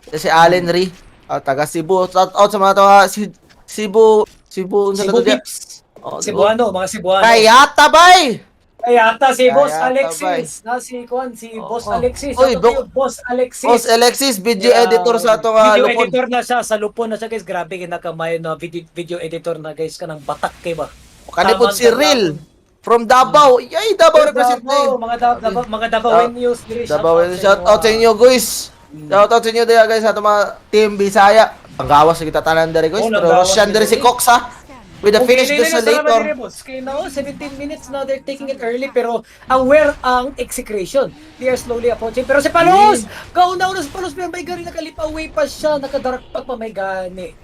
Si Allen Ri, ah, taga Cebu. Shout out sa mga taga si Cebu Cebu unsa na Cebu to dia? Pips. Oh, Cebuano, mga Cebuano. Kayata bay. Kayata si Boss Kayata, Alexis. Na si Kwan, si Oo. Boss Alexis. Oy, Shout out to you, Boss Alexis. Boss Alexis, video Yeah. editor sa atong Video lupon. editor na siya sa lupon na siya guys. Grabe kinakamay na video video editor na guys kanang batak kay ba. Kani pod Tamang si Real from Davao. Yay, Davao represent Davao, mga Davao, mga Davaoenos diri. Davao, shout out sa inyo guys. Shout out sa inyo diya guys sa atong mga team Bisaya. Panggawas sa kita tanan diri guys. Oh, Pero nanggawas Russian sila diri si diri. Cox ha. With the finish desolator. Kaya now, 17 minutes na, they're taking it early, pero aware ang Execration. They are slowly approaching. Pero si Palos! Kauna-una si Palos, pero may gani nakalip away pa siya. Nakadark pa pa may gani.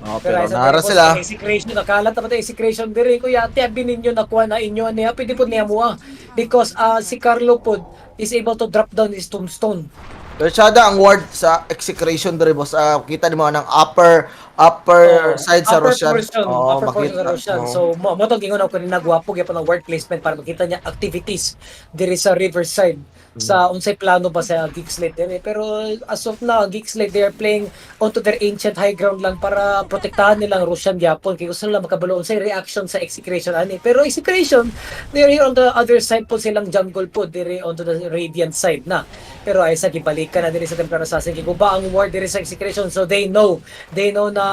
Oh, pero ay, sa nara tapos, sila. Execration, nakalat na ba ito? Execration diri. Kuya, ate, abi ninyo, nakuha na inyo. Niya, pwede po niya mo ah. Because si Carlo pod is able to drop down his tombstone. Pero ang ward sa Execration dere, boss. Ah, kita ni mo ng upper upper Oo, side sa upper Roshan. portion, Oo, upper portion makita. sa Roshan. Oo. So, mo to gingon ako kanina, gwapo gyapon ang ward placement para makita niya activities diri sa riverside sa unsay plano ba sa Geek Slate diri. Pero as of now, Geek Slate, they are playing onto their ancient high ground lang para protektahan nila ang Roshan gyapon kay gusto nila makabalo unsay reaction sa Execration ani. Pero Execration, they are here on the other side po, silang jungle po diri onto the Radiant side na. Pero ay sa gibalikan na diri sa Templar Assassin, giguba ang ward diri sa Execration, so they know na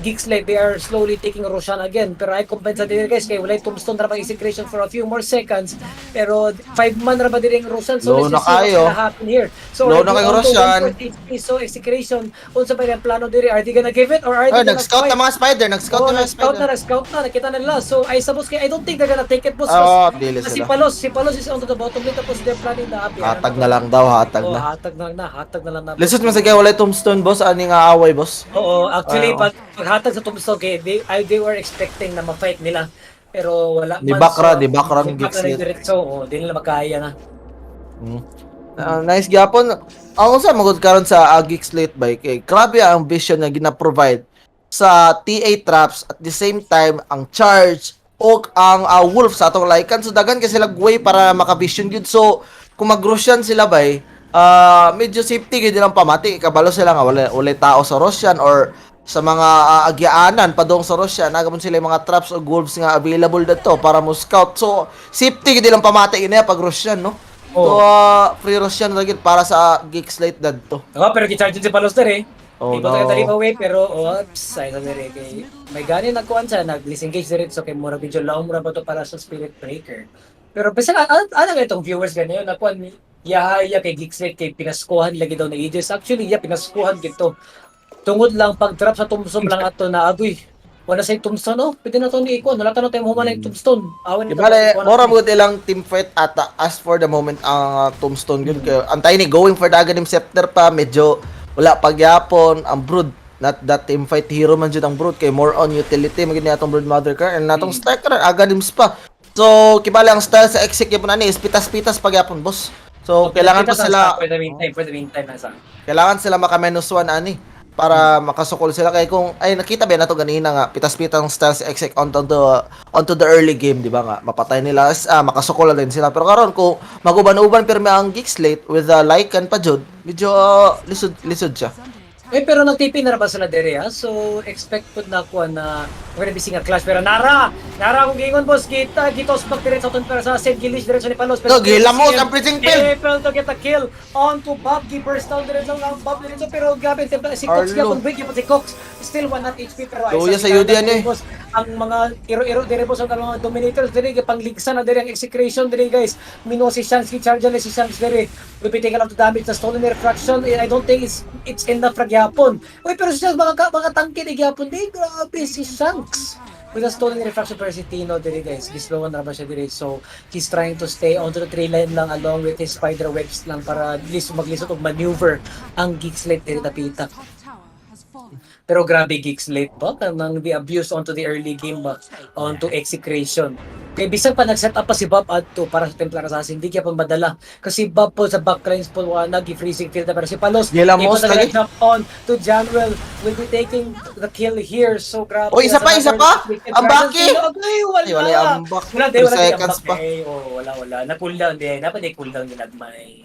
Geek Slate, they are slowly taking Roshan again. Pero ay kumpensa diri, guys, kay walay tombstone ra pa Execration for a few more seconds, pero 5 man ra ba diri ang Roshan, so Low let's na just see what's kayo. gonna happen here. So Low na already kayo, onto Roshan. 140 HP. So Execration, unsa ba yung plano diri? Are they gonna give it or are they Ay, gonna nag-scout fight? na mga spider, nag-scout Oh, na mga nag-scout na, spider. Nag-scout na, nakita na nila. So, I suppose, kay, I don't think they're gonna take it, boss. Oo, dili Kasi si sila. Palos, si Palos is onto the bottom lane, tapos they're planning na abi. Hatag na lang daw, hatag Oh, na. Hatag na lang na, hatag na lang na. Lisod man sa kaya walay tombstone, boss, ani nga away, boss. Oo, actually, Ay, oo. Pag paghatag sa tombstone, kay, they were expecting na ma-fight nila. Pero wala Di man. bakra, di bakra ang Di bakra Geek Slate. diretso, oh, di nila makaya na. Ah, nice gyapon. Ang usa magud karon sa Geek Slate by kay grabe ang vision nga gina-provide sa TA traps, at the same time ang charge o ang wolf sa atong Lycan. So dagan kasi sila way para maka-vision gyud. So kung mag-Roshan sila bay, medyo safety gyud nilang pamati, kabalo sila nga wala wala tao sa Roshan or sa mga agyaanan padung sa Roshan. Nagamon sila yung mga traps o wolves nga available dito para mo scout. So safety gyud nilang pamati ini pag Roshan, no? So, free Roshan na gyud para sa Geek Slate dadto. Oh, pero gi-charge si Palos dere. Oh, Able no. to get the leap away, pero oops, ay sa dere kay may gani nagkuan siya, nag-disengage diretso kay mura video lang mura ba to para sa Spirit Breaker. Pero basta ano nga itong viewers ganyan nakuan yahaya kay Geek Slate kay pinaskuhan lagi daw na Aegis. Actually, yeah, pinaskuhan gito. Tungod lang pag drop sa tombstone lang ato na agoy. Wala sa tombstone, oh. Pwede na to ni ikuan. Wala ta na tayo human yung tombstone. Awan Di bale, mora mo ilang team fight ata as for the moment ang tombstone gyud kay ang Tiny going for the Aghanim Scepter pa, medyo wala pagyapon ang Brood. Not that team fight hero man jud ang Brood kay more on utility magid ni atong Brood Mother car and natong Striker Aghanims pa. So kibali ang style sa exec gyapon ani is pitas-pitas pagyapon, boss. So kailangan pa sila For the meantime, nasa. Kailangan sila maka -1 ani para makasukol sila kay kung ay nakita ba na to ganina nga pitas-pitas ang style sa exec onto the early game, di ba, nga mapatay nila, makasukol na din sila. Pero karon kung maguban-uban pirmi ang Geek Slate with the Lycan pa jud, medyo lisod lisod siya. Eh, pero nag-TP na ra ba sila dere, ha? So, expect pud na ako na we're gonna be seeing a clash. Pero Nara! Nara akong gingon, boss. Kita, gitos back diretso sa pero sa St. Gilish, diretso ni Palos. Pero No, gilamos ang freezing field. Able to get a kill onto Bob. Burst down diretso ang Bob diretso. Pero grabe, si Cox Arlo. gyapon, break gyapon si Cox. Still one not HP pero ay Luya sa sa Yudi yan eh. boss, ang mga iro-iro dire, boss, ang mga dominators dire pangligsa na dire ang Execration dire, guys. Mino si Shanks, charge na si Shanks dire. Will be taking a lot of damage na stolen refraction. Eh, I don't think it's enough ra gyapon. Uy, pero si Shanks mga tangke ni gyapon di, grabe si Shanks. With a stolen refraction, pero si Tino dire, guys. Gislowan na ba siya dire. So he's trying to stay onto the tree line lang along with his spider webs lang para at least maglisod og maneuver ang Geek Slate dire tapita. Pero grabe Geek Slate ba? Kanang the abuse onto the early game ba? Onto Execration. Kay bisan pa nag-set up pa si Bob adto para sa Templar Assassin, di kaya pa madala. Kasi Bob po sa backlines po wa nag-freezing field na pero si Palos Gilamos able to lagi. Jump on to Januel, will be taking the kill here. So grabe. Oy, isa pa, isa pa! Ang baki! Ay, wala. Ay, wala yung ambak. Wala, di, 3 wala di seconds ambak pa. eh. Oh, wala, wala. Na-cooldown din. Dapat di cooldown ginagmay.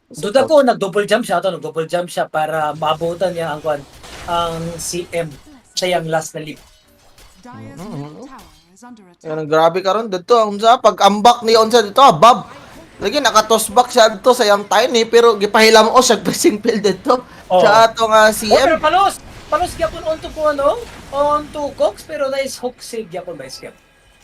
Duda ko, nag-double jump siya to, nag-double jump siya para maabutan niya ang kwan, ang CM siya yung last na leap. Yan ang grabe karon dito ang sa pag ambak ni unsa dito, Bob. Lagi naka-toss back siya dito sa yang Tiny pero gipahilam o siya pressing field dito. Oo. Sa atong Oh, CM. pero Palos! Palos gyapon onto ko ano? Onto Cox pero nice hook save gyapon by Skip.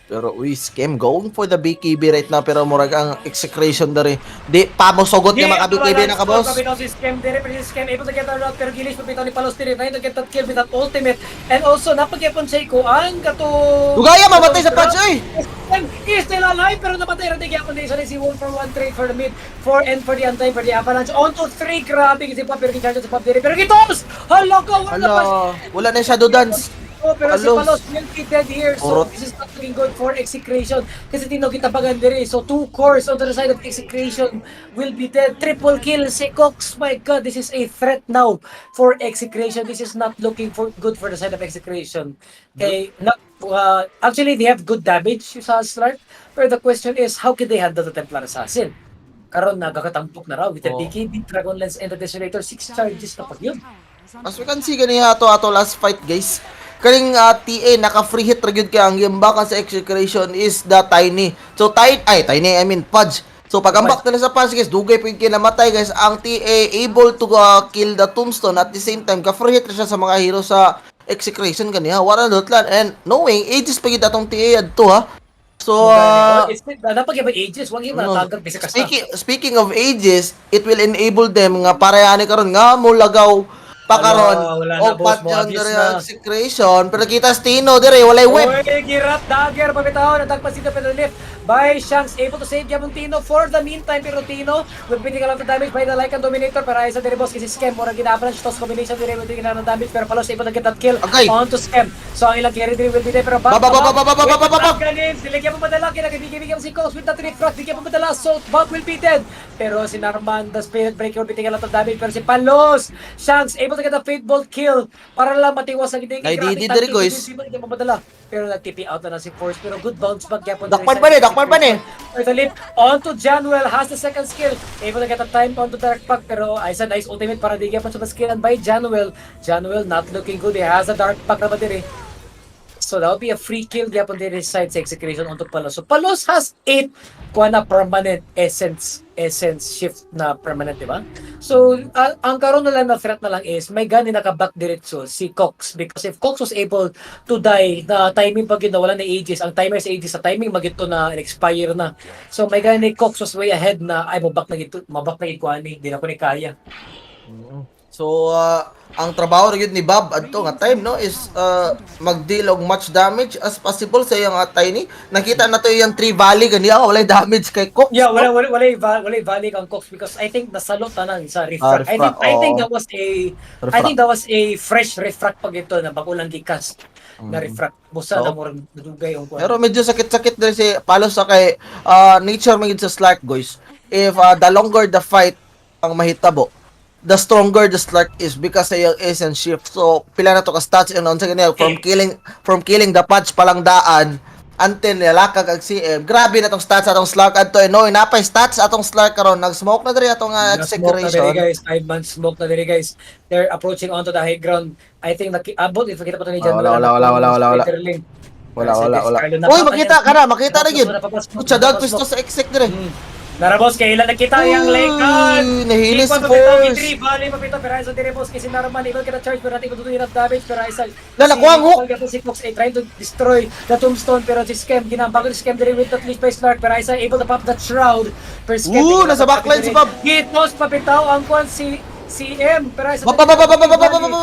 Pero uy, Scam going for the BKB right now pero murag ang Execration dere. Di pa mo sugot nga maka BKB na ka, boss. Bitaw si Scam dire, pero si Scam able to get a route pero gilis pa bitaw ni Palos dire, trying to get that kill with that ultimate. And also napagyapon siya ko ang kato. Dugaya mamatay sa patch oy. Scam is still alive pero napatay ra gyapon din si 1 for 1 trade for the mid, 4 and for the anti for the avalanche. On to 3, grabe kasi pa pero charge sa pop dire pero gitos. Hala ka, wala Hala, pa. wala na yung shadow dance. Oh, pero si Palos. Palos will be dead here. So Urot. This is not looking good for Execration. Kasi Tino gitabagan diri. So two cores on the side of Execration will be dead. Triple kill si Cox. My God, this is a threat now for Execration. This is not looking for good for the side of Execration. Okay, not, actually they have good damage sa Slark. But the question is, how can they handle the Templar Assassin? Karon nagakatampok na raw with the BKB, Dragon Lance, and the Desolator. Six charges na pag yun. As we can see ganiha ato ato last fight, guys. Kaning TA naka free hit ra gyud kay ang gimbakan sa Execration is the Tiny. So Tiny, ay Tiny, I mean Pudge. So pagambak nila sa Pudge, guys, dugay po yung kinamatay, guys. Ang TA able to kill the Tombstone at the same time ka free hit ra siya sa mga hero sa Execration ganiha. Wala dotlan and knowing ages pa gyud atong TA adto ha. So It's dapat ba ages, wag yung No. manatagag bisa ka. Speaking of ages, it will enable them nga parehani karon nga mo lagaw pa karon Wala, wala na, o boss. pat Mo yung abuse dire na. Execration, pero kita si Tino dire walay web. Oy, girat dagger pabitaw nadagpas dito pero lift by Shanks, able to save gyapon Tino for the meantime, pero Tino will be taking a lot of damage by the Lycan Dominator, pero ay sa dire, boss, kasi Skem mura gina-avalanche toss combination dire will taking a lot of damage, pero Palos able to get that kill onto Skem. So ang ilang carry dire will be there, pero Ba, ba, ba, ba, ba, ba, ba, ba, ba, ba. Ganin, sila gyapon padala kinagibigay si Cox with that refract, di gyapon padala, so Bob will be dead. Pero si Narman, the Spirit Breaker, will be taking a lot of damage, pero si Palos, Shanks able to get a Fate Bolt kill para lang matiwas ang hindi. Ay, di, di, diri, guys. Hindi mo madala. Pero nag-TP out na lang si Force. Pero good bounce back gyapon. Dakpan pa ni, dakpan pa ni. With the leap onto Januel, has the second skill. Able to get a time onto Dark Pact. Pero ay sa nice ultimate para di gyapon sa skillan by Januel. Januel not looking good. He has a Dark Pact na ba diri. So that would be a free kill gyapon diri side sa Execration onto Palos. So Palos has 8 kuha na permanent essence shift na permanent, di ba? So ang karon na lang na threat na lang is may gani naka-back diretso si Cox, because if Cox was able to die na timing pag yun na wala na ages, ang timer sa ages sa timing magito na expire na. So may gani Cox was way ahead na ay mabak na gito, mabak na gid kuha ni, di na ko ni kaya. So ang trabaho ra gyud ni Bob adto nga time, no, is mag-deal og much damage as possible sa iyang Tiny. Nakita na to iyang Tree Valley ganiya, walay damage kay Cox. Yeah, no? wala wala valley kang Cox because I think nasalot tanan sa refract. Refract, I think oo. that was a I Refract. Think that was a fresh refract pag ito na bago lang gicast na refract. Busa na murag nadugay ang kuan. Pero medyo sakit-sakit din si Palos sa kay nature man gyud sa Slark, guys. If the longer the fight ang mahitabo, the stronger the Slark is because sa iyang essence shift. So pila na to ka stats and unsa ganyan from killing the Patch palang daan until nilakag ang CM. Grabe na tong stats atong Slark adto eh. No, napay stats atong Slark karon. Nag-smoke na diri atong Na-smoke na diri, Execration. Guys. 5 months smoke na diri, guys. They're approaching onto the high ground. I think nakiabot if kita pa to ni Ah, Jan. wala, wala, wala, wala, wala, wala. Wala, wala, wala. Uy, makita ka na, makita na yun. Putya, dog pisto sa exec dire. Narabos, kailan nakita yung Lycan? Uy, nahilis Ikwan force. pa Bali papito, pero isa dire, boss, kasi Narman able kita charge pero not able to do enough damage, pero isa Na, nakuha ang hook. si Fox ay trying to destroy the tombstone, pero si Skem ginambago si Skem dire with that leash by Slark, pero isa able to pop that shroud, pero Skem Ooh, nasa backline si Bob. Gitos papitaw ang kwan si CM, pero isa Ba, ba, ba, ba, ba, ba, ba, ba, ba, ba, ba.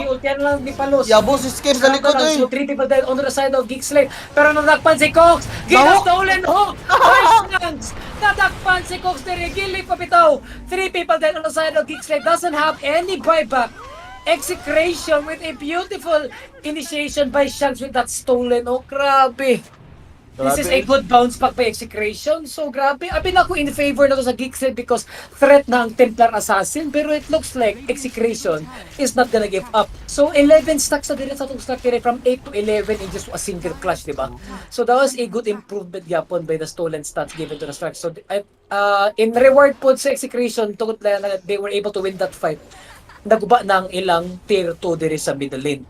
Giultian lang ni Palos. Yabo si Skem sa likod eh. So three people dead on the side of Geek Slate. Pero nadakpan si Cox. Gina Nahok! stolen hook by Shanks. Nadakpan si Cox dire. Gili papitaw. Three people dead on the side of Geek Slate. Doesn't have any buyback. Execration with a beautiful initiation by Shanks with that stolen. Oh, grabe. This is a Grabe. Good bounce back by Execration. So, grabe. Abi na ako in favor na to sa Geek Slate because threat na ang Templar Assassin. Pero it looks like Execration is not gonna give up. So, 11 stacks na din sa itong stack dire from 8 to 11 in just a single clash, di ba? So, that was a good improvement gyapon by the stolen stats given to the Slark. So, in reward po sa Execration, tungkol na they were able to win that fight, naguba na ang ilang tier 2 diri sa middle lane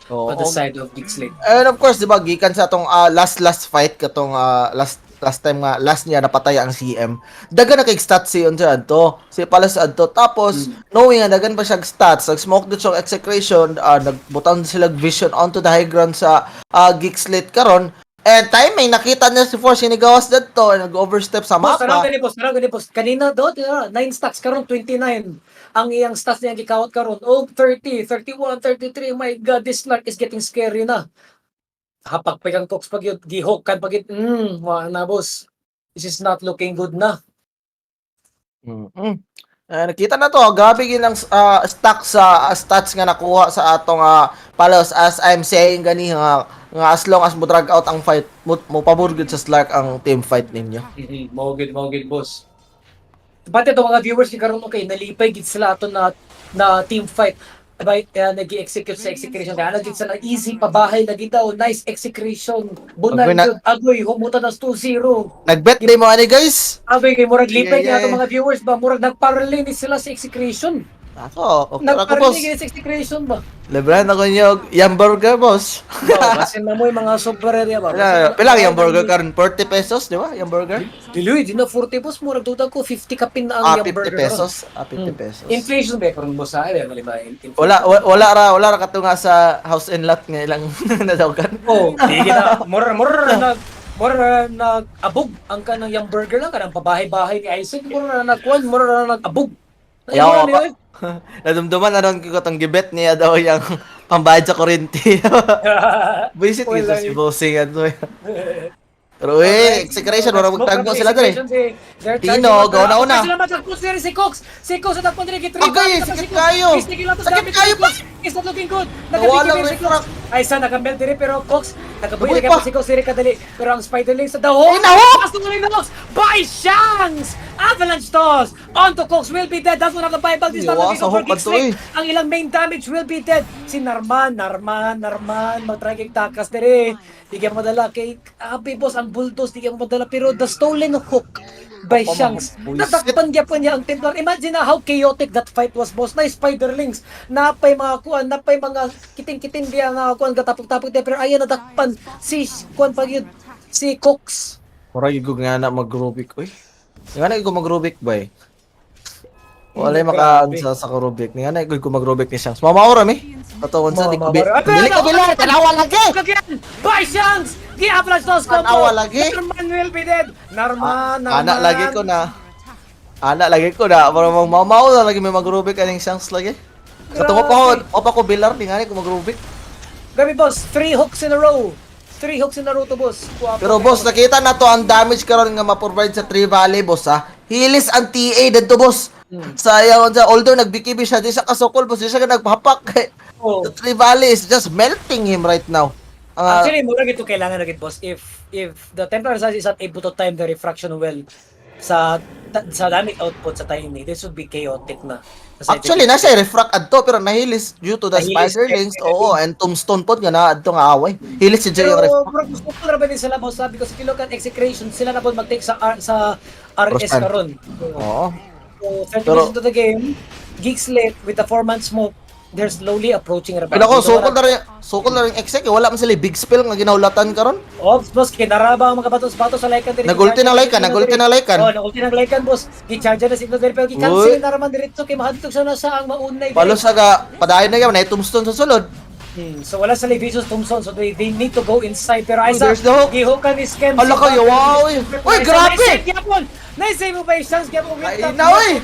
Oo. on the side of Geek Slate. And of course, 'di ba, gikan sa atong last last fight katong last last time nga last niya napatay ang CM. Dagan na kay stats si unsa adto. Si Palas adto. Tapos knowing nga dagan pa siya stats, nag-smoke dito siyang Execration, nagbutang sila vision onto the high ground sa Geek Slate karon. And timing nakita niya si Force sinigawas dadto and nag-overstep sa Boss, tanaw mapa. gani, boss, tanaw gani, boss. Kanina do, 9 stacks karon 29. Ang iyang stats niya gikawat karon, oh, 30, 31, 33. My God, this Slark is getting scary na. Hapak pa kang Cox pag yun, gihok kan pag yun. Wa na, boss. This is not looking good na. Eh, nakita na to, grabe ginang stack sa stats nga nakuha sa atong Palos, as I'm saying gani nga as long as mo drag out ang fight mo, pabor gud sa Slark ang team fight ninyo. Mao gid, boss. Pati ito mga viewers ni karon, okay, nalipay gid sila ato na team fight. Right, nag-execute sa Execration. Kaya na gid sila easy pabahay lagi daw. Nice Execration. Bunal gyud. Agoy, humuta nas 2-0. Nagbet day mo ani, guys. Agoy, kay murag lipay kay ato yeah. mga viewers ba? Murag nagparlay ni sila sa Execration. Ako, okay ra ko, boss. Nagparlay ni sa Execration ba? Lebran ako niyo yung burger, boss. Oh, basin na mo yung mga sobrang ba? Pila pila yung burger karon? 40 pesos, di ba? Yung burger? Dili, di na 40, boss, murag duda ko 50 kapin na ang Ah, yung 50 burger. Pesos. Ah, 50 pesos. Inflation ba karon, boss, ah? Ay, mali ba? Inflation. Wala ra katunga sa house and lot nga ilang nadawgan. Oh, di kita mura nag abog ang kanang yung burger lang kanang pabahay-bahay ni Isaac, mura na nagkuan, mura na nag-abog. Yaw, Mura ni oy. Nadumduman na ron ko katong gibet niya daw yung pambayad sa kuryente. Visit Wala kita si yun. bossing ano. Pero eh, Execration, wala magtagbo sila dre. Tino, go na una. Sila matagpo sila si Cox. Si Cox at diri gitri. Okay, sakit kayo. Sakit kayo pa. It's not looking good. Nawala Nagabigay si Cox. refract. Ay sa nakamel diri pero Cox nakabuhi Nabuhi na pa. si Cox diri kadali. Pero ang Spiderling sa dahon. Ay, nahok! Pass to Cox by Shanks. Avalanche toss onto Cox will be dead. Doesn't have the buyback. This not Iwa, looking sa good for hook pa to Geek Slate. eh. Ang ilang main damage will be dead. Si Narman, Narman, Narman, mag-try kay takas dire. Di ka madala kay Abi, boss, ang bulldoze, di ka madala pero the stolen hook by Opo, Shanks. mga bullshit. Natakpan gyapon niya ang Templar. Imagine na how chaotic that fight was, boss. Na spiderlings, napay mga kuan, napay mga kiting-kiting diya nga kuan gatapok-tapok diya pero ayan natakpan si kuan pa gyud si Cox. Mura gyud nga na mag-Rubik oy. Nga na ko mag-Rubik bay. Wala maka sa Rubik. Nga na ko mag-Rubik ni Shanks. Mamaura mi. Kato unsa di ko bi. Mamaura. Dili ko bila tanawa lagi. Again, by Shanks! Gi-avalanche toss combo! Tanawa lagi. Narman will be dead! Narman, Narman! Ana lagi ko na. Ana lagi ko na. Para mang mamao na lagi may mag-Rubik aning Shanks lagi. Kato ko pa o pa ko bilar di nga ni ko mag-Rubik. Grabe, boss, three hooks in a row. Three hooks in a row to, boss. Guwapo Pero kayo. boss, nakita na to ang damage karon nga ma-provide sa Tree Valley, boss, ha. Hilis ang TA dito, boss. Sayang sa although nag-BKB siya, di siya kasukol, boss, di siya nagpapak. Oh. The Tree Valley is just melting him right now. Ang, Actually, mura ito kailangan na gid, boss. If the Templar Assassin is not able to time the refraction well sa damage output sa Tiny, this would be chaotic na. Kasi Actually, nasa refract adto pero nahilis due to the Nahilis, spiderlings, eh, oo, and tombstone pod nga na adto nga away. Hilis si Jay Pero ang refract. murag gusto ko ra ba din sila, boss, sabi ko sa Kilokan Execration sila na po mag-take sa RS Roshan. karon. So, Oo. so 30 Pero- minutes into the game, Geek Slate with the 4-man smoke, they're slowly approaching ra ba. Pero ako, Dito sukol na rin exec, eh. Wala man sila big spell nga ginahulatan karon. Ops, boss, kinaraba ang mga batos-batos sa Lycan diri. Nagulti ng Lycan, nagulti ng Lycan. Oh, nagulti ng Lycan, boss. Gi-charge na signal diri pero gi-cancel na raman diretso kay mahadlok siya na sa ang maunay. Diri. Palos aga padayon na gyud na tombstone sa sulod. So wala sa Vicious Tombstone, so they need to go inside. Pero Uy, Isa, there's the hook. gihukan ni Skem. Hala ka, yawa, uy. Uy, grabe! Nice save gyapon! Nice save mo ba yung chance gyapon? Ay, na, uy!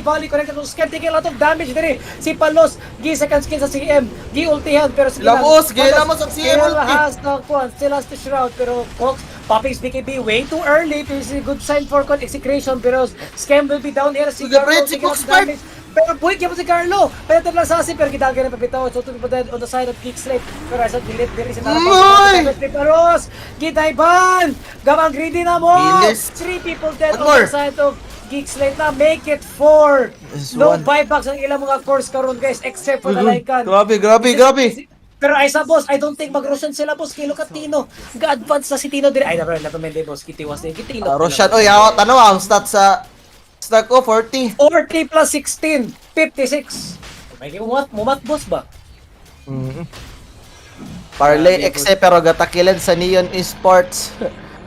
Volley connected to Skem, taking a lot of damage diri. Si Palos, gi second skin sa CM, gi ultihan pero sige lang. Lamos, gi lamos ang CM Still ulti. has the kuan, still has the shroud pero Cox popping BKB way too early. This is a good sign for con Execration pero Skem will be down here. Si Sige, Carlo Fred, si taking a lot Cox of damage. Pero buhay kaya po si Carlo. Pero ito lang sa asin, pero kitagay na pabitaw. So, two people dead on the side of Geek Slate. Pero sa delete, diri si Uy! Paros! Gitayban! Gamang greedy na mo! Bilis. Three people dead One on more. the side of Geek Slate na. Make it four! This No one. buybacks ang ilang mga cores karon, guys, except for the Lycan. Grabe, grabe, grabe. Pero ay sa boss, I don't think mag-Roshan sila, boss. Kilo ka Tino. Ga-advance na si Tino dire. Ay, never, never mind, boss. Kitiwas din. Kitino. Roshan, oy, ako, tanaw ang stats sa stack ko 40. 40 plus 16, 56. May mumat, boss ba? Parlay exe pero gatakilan sa Neon Esports.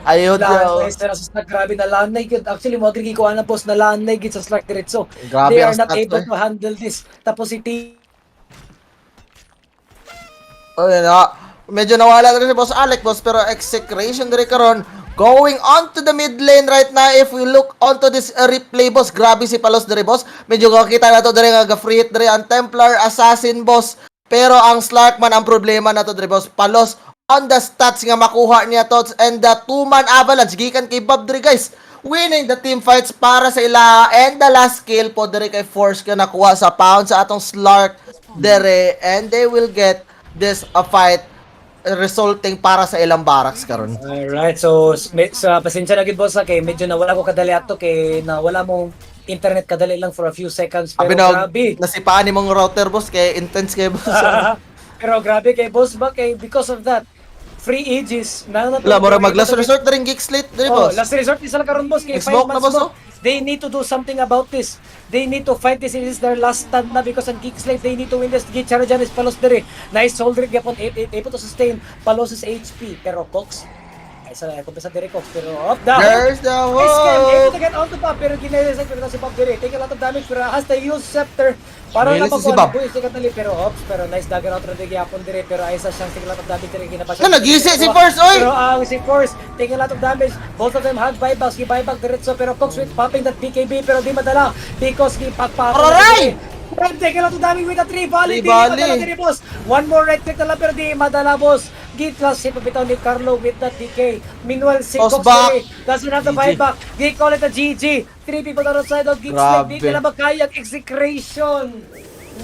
Ayun daw. Lahat sa Slack, grabe na lanay gid. Actually, mo agree ko ana, boss, na lanay gid sa Slack diretso. Grabe They ang are not stats, able eh. to handle this. Tapos si T Oh, yun na. Medyo nawala na rin si Boss Alec, boss, pero Execration dire karon going on to the mid lane right now. If we look onto this replay, boss, grabe si Palos dire, boss. Medyo kakita na to dire nga ga-free hit dire ang Templar Assassin, boss. Pero ang Slarkman ang problema na to dire, boss. Palos on the stats nga makuha niya tots and the two-man avalanche gikan kay Bob dire, guys. Winning the team fights para sa ila and the last kill po dire kay Force nga nakuha sa pound sa atong Slark dire and they will get this a fight resulting para sa ilang barracks karon. Alright, so sa pasensya na gid, boss, ha, kay medyo nawala ko kadali ato kay nawala mong internet kadali lang for a few seconds, pero Abi na grabe. Nasipaan ni mong router, boss, kay intense kay boss. Pero grabe kay boss ba, kay because of that free Aegis na na Wala, mura mag last resort na rin Geek Slate diri, Oh, boss. last resort isa lang karon, boss, kay Smoke 5 na, months boss, mo. oh. They need to do something about this. They need to fight this. It is their last stand na because ang Geek Slate, they need to win this. Gichara dyan is Palos diri. Nice shoulder gyapon, able to sustain Palos' HP. Pero Cox ay sa kumpisa diri Cox, pero up down. There's the Nice scam, able hook. To get onto Bob, pero ginaya pero si Bob diri. Take a lot of damage pero has to use scepter para Nilis na si Bob. makuha si Katali, pero ops, pero nice dagger out rin gyapon diri, pero ay sa siyang take a lot of damage diri ginapa siya. Na, nag-isi si Force, oy! Pero ang si Force taking a lot of damage. Both of them have buybacks, gi-buyback diretso, pero Cox with popping that BKB, pero di madala because gipagpa. Aray! Prime taking a lot of damage with a three volley. Three Di volley. madala diri, boss. One more right click na lang pero di madala, boss. Gitlas si pabitaw ni Carlo with that DK. Meanwhile, si Toss Cox back. diri doesn't have the GG. Buyback. They call it a GG. Three people on the side of Geek Slate. Di Grabe. nila makayag Execration.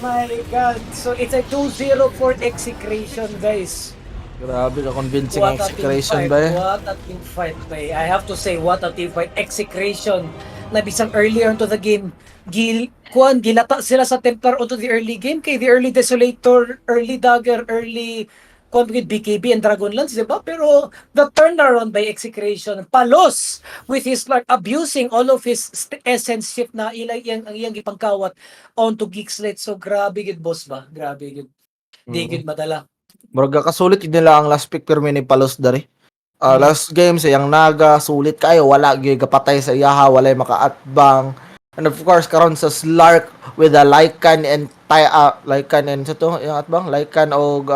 My God. So it's a 2-0 for Execration, guys. Grabe ka convincing What a team Execration fight. ba eh. What a team fight ba eh. I have to say, what a team fight. Execration. Na bisang earlier into the game, gil, kuan, gilata sila sa Templar onto the early game kay the early Desolator, early Dagger, early kuan with BKB and Dragonlance, di ba? Pero the turnaround by Execration, Palos with his like abusing all of his essence shift na ilang iyang ang iyang gipangkawat onto Geek Slate. So grabe gid, boss ba? Grabe gid. Di gid madala. Murag kasulit yun nila ang last pick pero ni Palos dari. Last game sa iyang Naga, sulit kayo, wala gyud kapatay sa iyaha, walay makaatbang. And of course karon sa Slark with the Lycan and Lycan and sa to, yung atbang Lycan og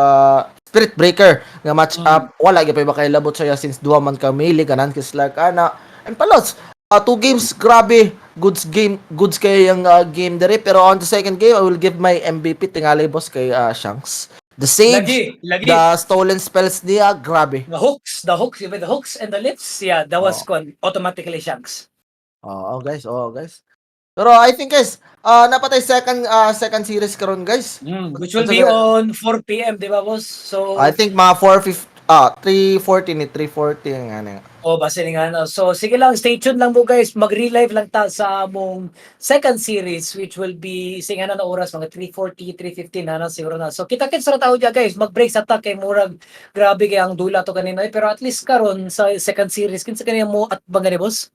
Spirit Breaker nga match up, wala gyud pa makailabot sa iya since duha man ka melee ganan kay Slark ana. And Palos, two games, grabe, goods game, goods kay yung game diri, pero on the second game I will give my MVP tingali, boss, kay Shanks. The Sage, Lagi, lagi. The stolen spells niya, grabe. The hooks, with the hooks and the lifts, yeah, that was Oo. Kwan, automatically Shanks. Oo, guys. Oo, guys. Pero I think, guys, napatay second series karon, guys. Which will be on 4 p.m., di ba, boss? So, I think mga 4:50, 3:40 ni 3:40 ang ano. Oh, basta nga no. So, sige lang, stay tuned lang mo, guys. Mag-relive lang ta sa among second series which will be sige na oras mga 3:40, 3:15 na na siguro na. So, kita-kits ra tao diya, guys. Mag-break sa ta kay murag grabe kay ang dula to kanina. Eh, pero at least karon sa second series kinsa kaniya mo at bang gani, boss?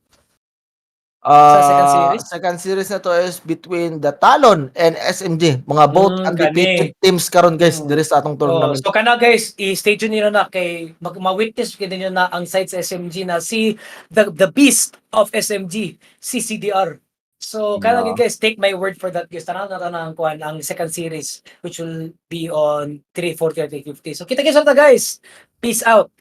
Sa second series? Second series na to is between the Talon and SMG. Mga both undefeated Kani. Teams karon, guys, diri sa atong Oh, tournament. so kana, guys, i-stay tuned niyo na kay ma-witness gyud ninyo na ang side sa SMG na si the beast of SMG, CCDR. So kana guys, take my word for that, guys. Tanan na tanan kuan ang second series which will be on 3:40 or 3:50. So kita-kits ta, guys. Peace out.